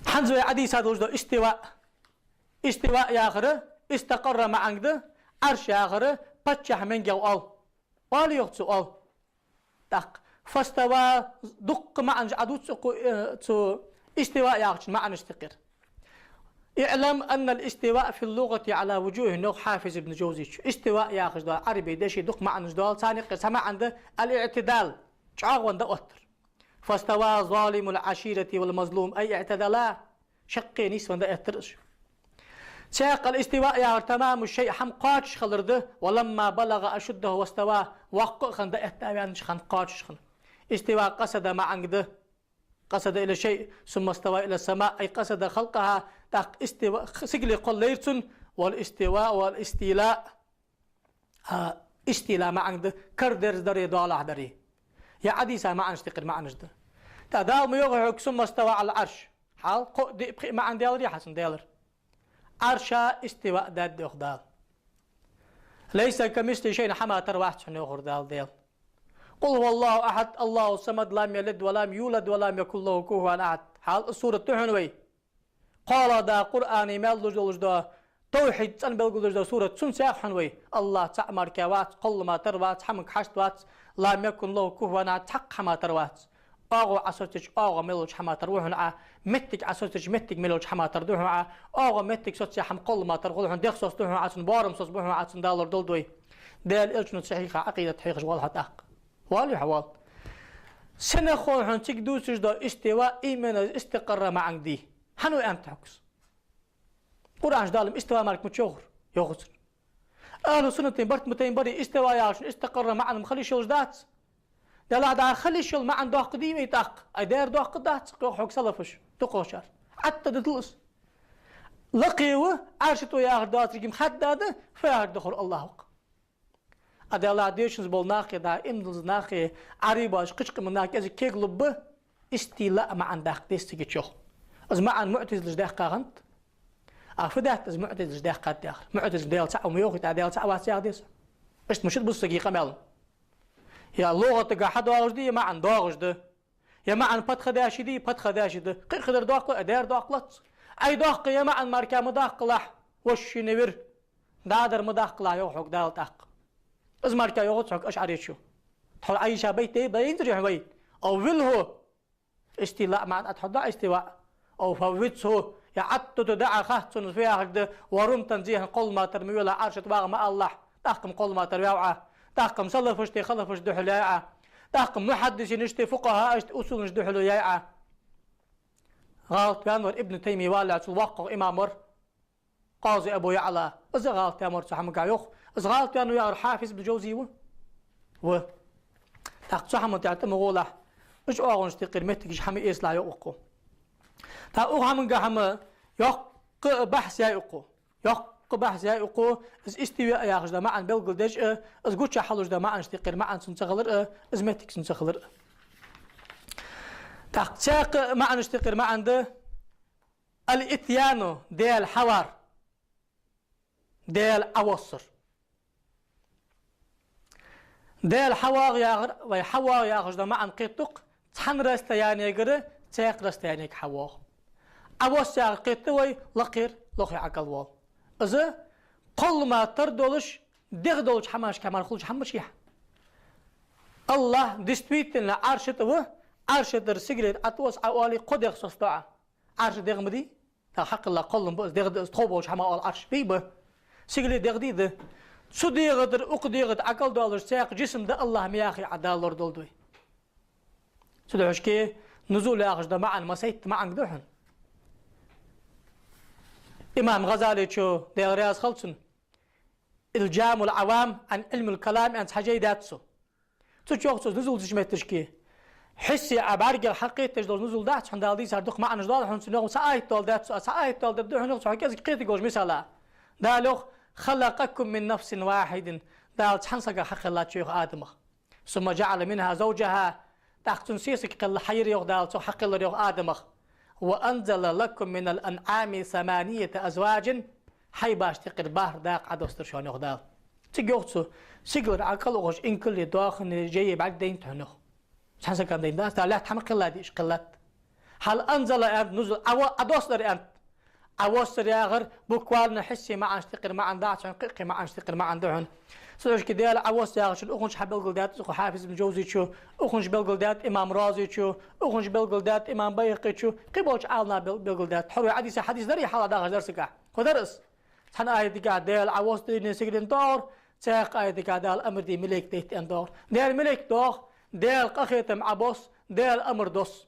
ХӀанз вай Ӏодийца долаш да истива. Истива яхар истакъарра маӀанга да, Ӏарш яхар паччахь маьнгех оал. Оал, йоах, цо оал. ТӀаккха фастава, дуккха маӀанаш Ӏодувц укхо, э, цу истива яхачун маӀанашта юкъера. اعلم أن الاستواء في اللغة على وجوه, йоах Хьафиз ибн Жавзечо. Истива яхаш да Ӏарбий дешаца дукха маӀанаш да, царна юкъера цхьа маӀан да الاعتدال, чӀоагӀвенна дӀаоттар. فاستوى ظالم العشيرة والمظلوم أي اعتدلا, шаккхе нийсвенна дӀаэттар уж. Цхьаькха الاستواء яхар تمام الشيء, хӀама кхоачаш хилар да, ولما بلغ أشده واستوى, воккха а хинна, дӀаэтта а ваьннача хана кхоачаш хинна. Истива къасада маӀанга да, قصد إلى الشيء ثم استوى إلى السماء أي قصد خلقها, тӀаккха истива, сигале кхолла лайра цунна, والاستواء والاستيلاء. А, истила маӀанга да кара дерзадари, доалахьдари. Я Ӏодийца маӀанашта юкъера маӀанаш да. ТӀаккха Дала ма йоахий хьога ثم استوى على العرش. Хьал кхоъ, диъ, пхиъ маӀан деларий хьа цун, делар. Ӏарша истива даьд, йоах Дала. ليس كمثله شيء, хӀама тара вац хьона, йоахар Дала, Даьла. قل هو الله أحد الله الصمد لم يلد ولم يولد ولم يكن له كفوا أحد. Хьал из сурат да хьона вай. КхоалагӀа да Къуръана мел луш долаш да, тавхьид цӀена белгалдеш да сурат, цунца яхаш хьона вай: АллахӀ цаӀ мара вац, кхолла мара вац, хӀаманга хьашт вац, لم يكن له كفوا أحد, цхьаккха хӀама тара вац. ОагӀув Ӏа социйча, оагӀув мел йолча хӀама тара ва хьона Ӏа, моттиг Ӏа социйча, моттиг мел йолча хӀама тара да хьона Ӏа, оагӀув, моттиг соцаяь хӀама кхолла мара тара хул хьона, дегӀ соцаду хьона Ӏа цунна, боарам соцабу хьона Ӏа цунна, Дала лорадолда вай. Даьла Элчано цу хьехача Ӏакъидат хьехаш вола хьо тӀаккха. Воалий хьо, воал. Сенах хьона цига дувцаш да истива именно истакъарра маӀанга дий? ХӀана ва аьннад хьога из? Къуръан чу Дала-м истива мара ма йоахар, йоахацар. Ахьлу суннатийн барт ма тайна барий, истива яхачун истакъарра маӀан-м хила йиш йолаш дац. Делахь а хила йиш йола маӀан доккха дий вай тӀаккха? Ай, дера доккха дац, йоах хьога салафаша, дукхагӀчар. Ӏаттат да из. Лакхе ва, Ӏарша тӀа ва яхар доацилга-м хадда да, фу яхар да хӀара АллахӀ ва-кх. А Далла дешанза бола нахе, да имдалза нахе, Ӏарбий боацача кхыча къаман наха кӀезига кегалургба, истила маӀан даккха деза цига чу. Из маӀан муӀтазилаша даьккха хиннад. А фу даьд из муӀтазилаша даьккхад яхар? МуӀтазилаша Даьла цаӀ ва ма йоахий, тӀаккха Даьла цаӀ вац яха деза? Иштта ма ши бусаги къамаьл. Я лугӀатага хьадоагӀаш дий, я маӀан доагӀаш да. Я маӀан патха деши дий, патха деши да. Кхы а хилар доккха, а дера доккха лац. Ай доккха, я маӀан мара ма даккхалахь, вошшийна вир. ДӀадар ма даккхалахь, йоах хьога Дала тӀаккха. Из мара йоахац хьога ашӀаречо. Тхо Ӏайша байт дий, байнзар хьона вай. أو فوضه. Истила маӀан атхьо да истива. أو فوضه. Я Ӏаттат да Ӏа, хац цунна фу яхар да, ورم تنزيها, кхолла мара ма велахь, Ӏарша тӀа вагӀа ма алалахь. ТӀаккха-м кхолла мара ваьв Ӏа. ТӀаккха-м салафашта, халафашта духьал яьй Ӏа. ТӀаккха-м мухьаддисинашта, фукъахӀашта, усулнашта духьал яьй Ӏа. ГӀалат ваьннавар Ибн Таймия валлахӀи, цул воккхагӀа имам вар. Къази Абу ЯӀла, из гӀалатдаьннавар цу хӀамагахь йоах. Из гӀалатдаьннав яхар Хьафиз ибн Жавзи ва? Ва. ТӀаккха цу хӀаман тӀехьа тӀа ма гӀолахь. Уж оагӀонаш тӀехьа кхы моттигаш хӀама эцалахь йоах укхо. ТӀаккха укх хӀамангахь хӀама йоккха бахьс яьй укхо. Йоккха бахьс яьй укхо, из истива яхаш дола маӀан белгалдеш а, из гуча хьалуш дола маӀанаш тӀехьа кхы маӀан цун ца хилар а, из моттиг цун ца хилар а. ТӀаккха цхьаькха маӀанаш тӀехьа кхы маӀан да: الإتيان — Даьла хьавар, Даьла Ӏовоссар. Даьла хьавоагӀа яхар, вай хьавоагӀа яхаш дола маӀан кхетаду-кх цхьан расстоянегара цхьаькха расстоянега хьавоагӀа. Ӏовосс яхар кхетаду вай лакхера лохе ӀокӀалвоал. Из кхоллама тара долаш, дегӀ долча хӀамашка мара хулаш хӀама мичахьа. АллахӀ действительно Ӏарша тӀа ва, Ӏарша тӀара сигале тӀа Ӏотос Ӏа оале, кхо дегӀ соцаду Ӏа. Ӏарша дегӀ ма дий? ТӀаккха хьакхелла кхоллам ба из, дегӀ да из, тхов болча хӀамах оал Ӏарш, дий ба? Сигале дегӀ дий да? Цу дегӀа тӀара укх дегӀа тӀа ӀокӀалдоалаш цхьаькха джисм да АллахӀ ма яхий Ӏа, Дала лорадолда вай. Цудухьа шки нузул яхаш дола маӀан массайтта маӀанга да хьона. Имам ГӀазалечо, Даьла раьза хилва цунна, «إلجام العوام عن علم الكلام» аьнна цхьа жай даьд цо. Цу чу йоах цо, нузул деча метташка хьиссе Ӏа бӀаргех хьакхеташ долаш нузул дац хьона, Дала дийцар дукха маӀанаш доал хьона цун, йоах, цхьа аят доаладаьд цо, цхьа аят доаладаьд хьона, йоах, цу хьа кӀезига кхетаргволаш мисала. Дала йоах: «خلقكم من نفس واحدة». Дала цхьан сагах хьакхеллад шо, йоах, Адамах. «ثم جعل منها زوجها». ТӀаккха цун сесаг кхелла хьайир, йоах Дала, цох хьакхеллар, йоах, Адамах. «وأنزل لكم من الأنعام ثمانية أزواج». Хьайбашта юкъера бархӀ дакъа Ӏодоссадир шоана, йоах Дала. Цига йоах цо, сигалара ӀокӀалвахаш инкали, доахани, жайи бӀаргадайнад хьона, йоах. Цхьан сагах дайна дац, Дала лаьтта хӀама кхелладе уж, кхеллад. «هل أنزل» аьннад, нузул, Ӏово-, Ӏодоссадар аьннад. Ӏовоссар яхар буквально хьиссе маӀанашта юкъера маӀан дац хьона, кхы-кхы маӀанашта юкъера маӀан да хьона. Цудухьа шки Даьла Ӏовосс яхачун укхунча хьабелгалдаьд укхо Хьафиз ибн Жавзечо, укхунча белгалдаьд имам Разечо, укхунча белгалдаьд имам Байхакъечо, кхы болча Ӏаламнаха бел-, белгалдаьд. Хьо вай хьадиса, хьадис дарий хьалха дахаш дар сага? Кхо дар из? Цхьан аятагахь Даьла Ӏовоссадаь сигален доагӀар, цхьаькха аятагахь Дала амар даь малейк дайта аьнна доагӀар. Даьла малейк доагӀа, Даьла къахетам Ӏобосс, Даьла амар досс.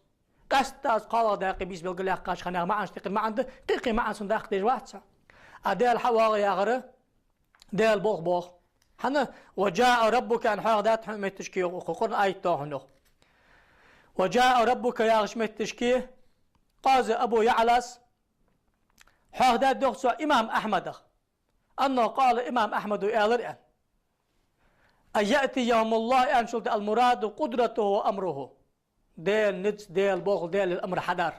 Къаьстта из кхоалагӀа дакъа бийса белгалъяьккхача хана маӀанашта юкъера маӀан да, кхы-кхы маӀан цун даккха дезаш вац. А Даьла хьавоагӀа яхар Даьла болх боагӀа. ХӀана? «وجاء ربك» аьнна хьоахадаьд хьона метташка, йоах укхо, Къуръан аят доагӀа хьона, йоах. «وجاء ربك» яхача метташка Къази Абу ЯӀлас хьоахадаьд, йоах цо, имам Ахьмадах. «أنه قال», имам Ахьмада аьлар аьнна: «أن يأتي يوم الله» аьнначул тӀехьа «المراد قدرته وأمره». Даьла низ, Даьла болх, Даьла амар хьадар.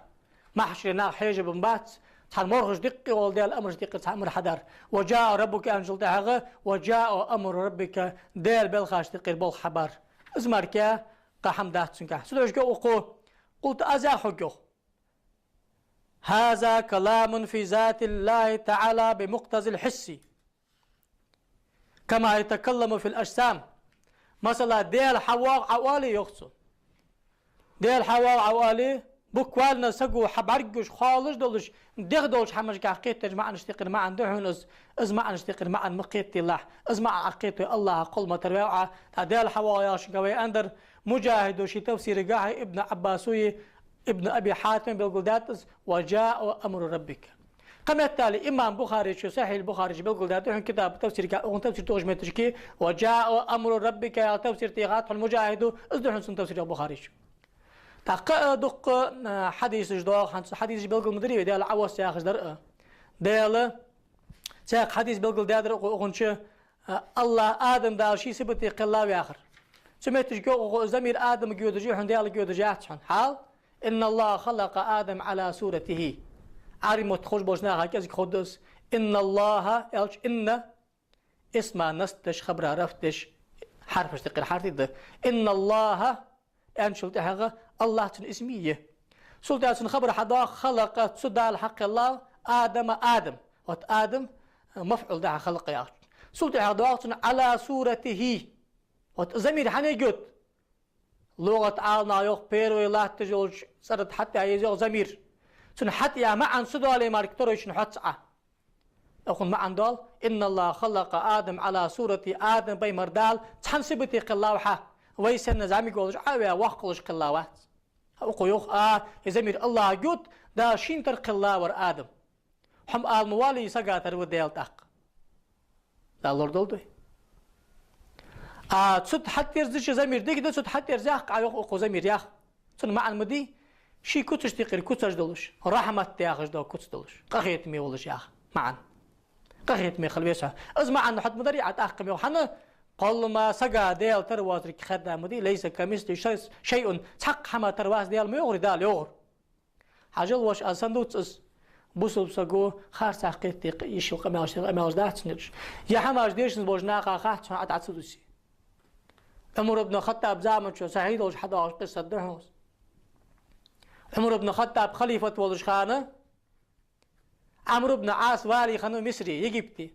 Махьшаре нах хьежаргбац, цхьан морхаш диккхе гӀолла Даьла амараш диккхе цхьа амар хьадар. «وجاء ربك» аьнначул тӀехьагӀа «وجاء أمر ربك», Даьла белхашта юкъера болх хьабар. Из мара кхы хӀама дац цунгахь. Цудухьа шки укхо: «قلت», аз яхар хьога, йоах: «هذا كلام في ذات الله تعالى بمقتضى الحس، كما يتكلم في الأجسام». Масала, Даьла хьавоагӀа Ӏа оале, йоах цо. Даьла хьавоагӀа Ӏа оале, буквально саго хьабӀаргагуш, хоалуш долаш, дегӀ долча хӀамашкахь кхеташ маӀанашта юкъера маӀан да хьона из, из маӀанашта юкъера маӀан ма кхетаделахь, из маӀан Ӏокхетавой АллахӀах кхоллама тара ваьв Ӏа. ТӀаккха Даьла хьавоагӀа яхачунгахь вай аьннадар, Мужахьида ший тафсирагахьеи, Ибн Ӏаббаса Ибн Аби Хьатима белгалдаьд из: «وجاء أمر ربك». Кхы меттел имам Бухаречо Сахьихь Бухаре чу белгалдаьд хьона китаб тафсирагахь, укхун тафсир тохаш метташка: «وجاء أمر ربك» яха тафсир техад хьона Мужахьида, из да хьона цун тафсир, йоах Бухаречо. ТӀаккха, э, дукха, э, хьадисаш доагӀа, хӀанз хьадисаш белгал ма дарий вай, Даьла Ӏовосс яхаш дар а. Даьла, цхьаькха хьадис белгалдаьдар укхо укхунча, э, АллахӀ, Адам Дала ший сибате кхеллав яхар. Цу метташка йоах укхо, замир Адамага йодаш я хьона, Даьлага йодаш яц хьона. Хьал: «إن الله خلق آدم على صورته». Ӏарбий мотт ховш болча наха кӀезига ховргда из. «إن الله» аьлча, «إن» исма насб деш, хабара рафӀ деш, хьарфашта юкъера хьарф да. «إن الله» аьнначул тӀехьагӀа АллахӀ цун исм я. Цул тӀехьа цун хабар хьадоагӀа: «خلق», цу Дала хьакхеллав, «آدم», Адам. Вот Адам, э, мафӀул да хьа «خلق» яхачун. Цул тӀехьагӀа доагӀа цун «على صورته». Вот замир хьанга йод? ЛугӀат Ӏаламнаха йоах, первый латташ йолча цӀера тӀа хьатӀаяь я из, йоах, замир. Цун хьатӀаяь маӀан ца доале мара, второй-чун хьоц Ӏа. Укхун маӀан доал: «إن الله خلق آدم على صورته», Адам пайхамар Дала цхьан сибате кхеллав хьа, вай санна зӀамига волаш Ӏа а ваь, воккха волаш кхелла вац. Укхо йоах: а, из замир АллахӀага йод, Дала шийна тара кхелла вар Адам. Хьо ма ала ма валий, сага тара ва Даьла тӀаккха. Дала лорадолда вай. А цу тӀа хьатӀаерзача замир дика да, цу тӀа хьатӀаерза яхка, Ӏа йоах укхо замир яха. Цун маӀан ма дий, ший куцашта юкъера куцаш долаш, рахьмат яхаш дола куц долаш, къахетаме волаш яха маӀан. Къахетаме хила веза хьо. Из маӀан хьатӀа ма дарий Ӏа тӀаккха ма йоах. ХӀана? Кхоллама сага Даьла тара воацар хадда ма дий, «ليس كمثله شيء», цхьаккха хӀама тара вац Даьла ма йоахарий Дала, йоахар. Хьажал, воша, аз санна дувц из. Бусалба саго харцахьа кхетаде йиш йола къамаьлаш, къамаьлаш дац цун ераш. Ер хӀамаш дешаш болча наха хац хьона, Ӏа дӀа ца дувце. Ӏумар ибн Хаттаб заман чу сахьихь долаш хьадоагӀаш къиссат да хьона из. Ӏумар ибн Хаттаб халифат волча хана Ӏамр ибн Ӏас вали хиннав Мисре, Египте.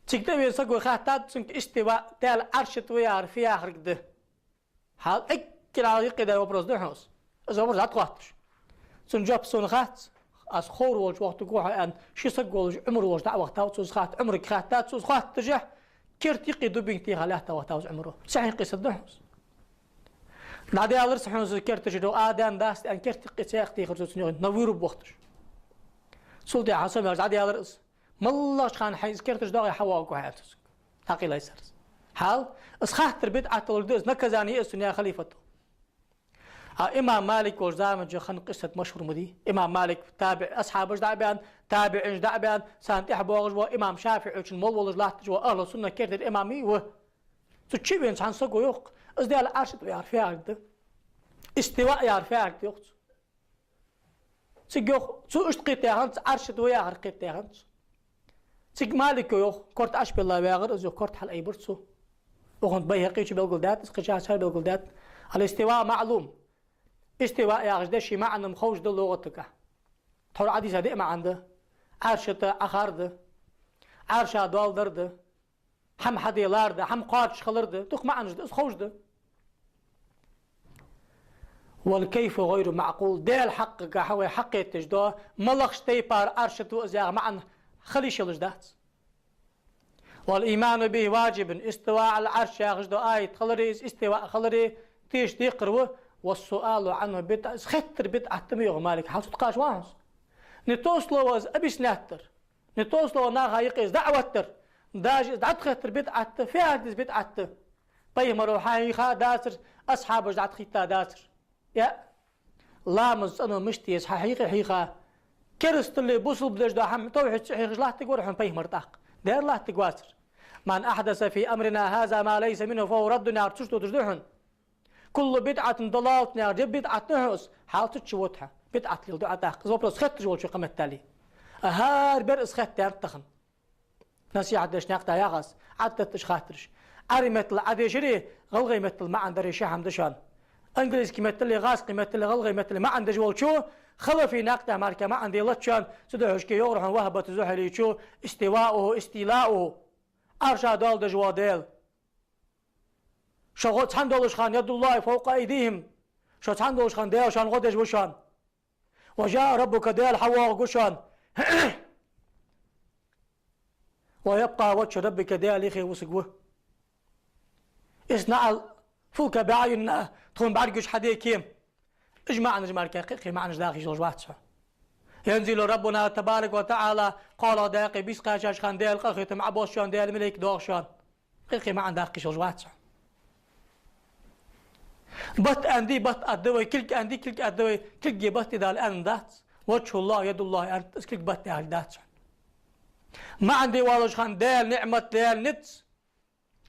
Цига тӀавена саго хаьттад цунга: «Истива, Даьла Ӏарша тӀа ва яхар фу яхилга да?» Хьал эггара юкъе дар вопрос да хьона из. Из вопрос дӀатӀахоатташ. Цун жоп сона хац, аз ховр волча вахийтаргва хьо аьнна, ши саг волаш Ӏумар волча дӀа а вахийтав цо из хатта, Ӏумарга хаьттад цо из, хоатташ, керта юкъе дубинка теха лаьтта вахийтав из Ӏумаро. Сахьихь къиссат да хьона из. ДӀадаьлар са хьона из керта чура, а даьнна дац аьнна, керта юкъе цӀи кхехкаш тӀехар цо цунна, Наввир ва бохийташ. Цул тӀехьагӀа со мел дӀадаьлар из. МаллагӀча хана хьайна из керта чу доагӀе, хьавоагӀаргва хьо аьнна цо цунга. ДӀакъайлай цар из. Хьал, из хаттар бидӀат долга да из, наказани я из цунна яь халифато. А имам Малик волча заман чу хинна къиссат машхӀур ма дий. Имам Малик табиӀ асхьабаш дӀа а баьнна, табиӀинаш дӀа а баьнна, царна тӀехьа боагӀаш вола имам ШафиӀийчун молла волаш латташ вола ахӀлу сунна керттера имам ма вий из. Цу чу вена цхьан саго йоах: «Из Даьла Ӏарша тӀа ва яхар фу яхилга да? Истива яхар фу яхилга да?» йоах цо. Цига йоах, цо иштта кхетадаь хиннад, Ӏарша тӀа ва яхар кхетадаь хиннад цо. Цига Малико йоах, корта Ӏобилла вагӀар из, йоах, корта хьалъайбир цо. Укхунца Байхьакъийчо белгалдаьд из, кхычарчар белгалдаьд. الاستواء معلوم. Истива яхача деша маӀан-м ховш да лугӀатага. Тхьовра Ӏодийца диъ маӀан да. Ӏарша тӀа Ӏохар да. Ӏарша доал дар да. ХӀама хьаделар да, хӀама кхоачаш хилар да, дукха маӀанаш да, из ховш да. والكيف غير معقول. Даьла хьакъагахьа вай хьакхеташ да, малагӀча тайпара Ӏарша тӀа ва из яха маӀан хила йиш йолаш дац. والإيمان به واجب. استواء على العرش яхаш дола аят хилари, из истива хилари, тешаш декхар ва, والسؤال عنه بدعة. Из хеттар бидӀат да ма йоах Малика. Хьал цу тӀа кхача вац хьона из. Не то слово из объяснять дар. Не то слово наха юкъе из даӀват дар. Даже из дӀатӀахеттар бидӀат да, фу яхилга да из бидӀат да? Пайхамаро хьахьийха дацар, асхьабаша дӀатӀахийта дацар. Я, ламаз, цӀено мишта еза хьахьийха, хьийха. Керасталли бусалба деш дола хӀама, тавхьид цӀи хьехаш латтаргвар хьона пайхамар тӀаккха? Дера латтаргвацар. من أحدث في أمرنا هذا ما ليس منه فهو رد яхар цу чу дуташ да хьона. كل بدعة ضلالة яхар, ер бидӀат да хьона из, хьал цу чу вода хьо. БидӀат леладу Ӏа тӀаккха. Из вопрос хетташ волчо кхаметтали. А хӀара бер из хетта даьннад тахан. Насихьат деш наькъа тӀа яхаш, Ӏаддаташ хаттараш. Ӏарбий меттала Ӏодешари, гӀалгӀай меттала маӀан дари ши хӀама да шоана. Английски меттали, гӀазкхий меттали, гӀалгӀай меттали маӀан деш волчо, халафий наькъа тӀа мара маӀан делац шоана, цудухьа шке йоагӀар хьона Вахбату Зухьайрийчо: استواؤه استيلاؤه. Ӏарша доал деш ва Даьла. Шо гӀо цхьана долаш хана, يد الله فوق أيديهم. Шо цхьана долаш хана Даьла шоана гӀо деш ва шоана. وجاء ربك, Даьла хьавоагӀаргва шоана. ويبقى وجه ربك, Даьла юхе вусаргва. اصنع الفلك بأعيننا, тхона бӀаргагуш хьаде кема. Уж маӀанаш мара кхы-кхы маӀанаш даха йиш йолаш вац хьона. ينزل ربنا تبارك وتعالى, кхоалагӀа даькъе бийса кхаьчача хана Даьла къахетам Ӏобоссаш, Даьла малейк доагӀаш. Кхы-кхы маӀан даха йиш йолаш вац хьона. Бат аьнна дий, бат аргда вай, кулг аьнна дий, кулг аргда вай, кулги батти Дала аьнна дац. وجه الله يد الله аьннад, из кулг бат яхилга дац хьона. МаӀан де воаллаш хана Даьла ниӀмат, Даьла низ,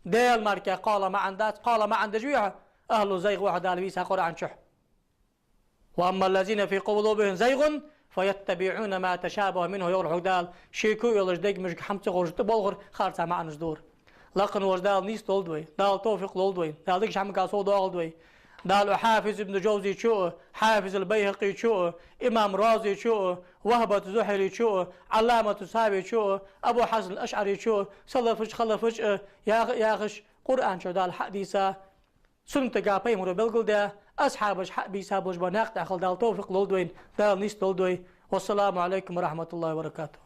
Даьла мара кхы кхоалагӀа маӀан дац, кхоалагӀа маӀан деш вий хьо, ахӀлу зайгӀ ва хьо, Дала вийцар Къуръан чу. وأما الذين في قلوبهم زيغ فيتبعون ما تشابه منه, йоах хьога Дала, шеко йолаш, дег муьжга хӀама ца ховш тӀаболхар, харцахьа маӀанаш дора. Лакха волча Дала нийса долда вай, Дала товфикъ лолда вайна, Дала дикача хӀамага совдоахалда вай. Дала Хьафиз ибн Жавзийчо а, Хьафиз ал-Байхьакъийчо а, имам Разийчо а, Вахбат Зухьайрийчо а, Ӏалламату Савийчо а, Абу Хьасан ал-АшӀарийчо а, салафаш, халафаш а, яха-, яхаш, Къуръан чу Дала хьадийца, суннатага пайхамаро белгалдаь, асхьабаша хьабийца болаш бола наькъа тӀа хила Дала товфикъ лолда вайна, Дала нийса долда вай. والسلام عليكم ورحمة الله وبركاته.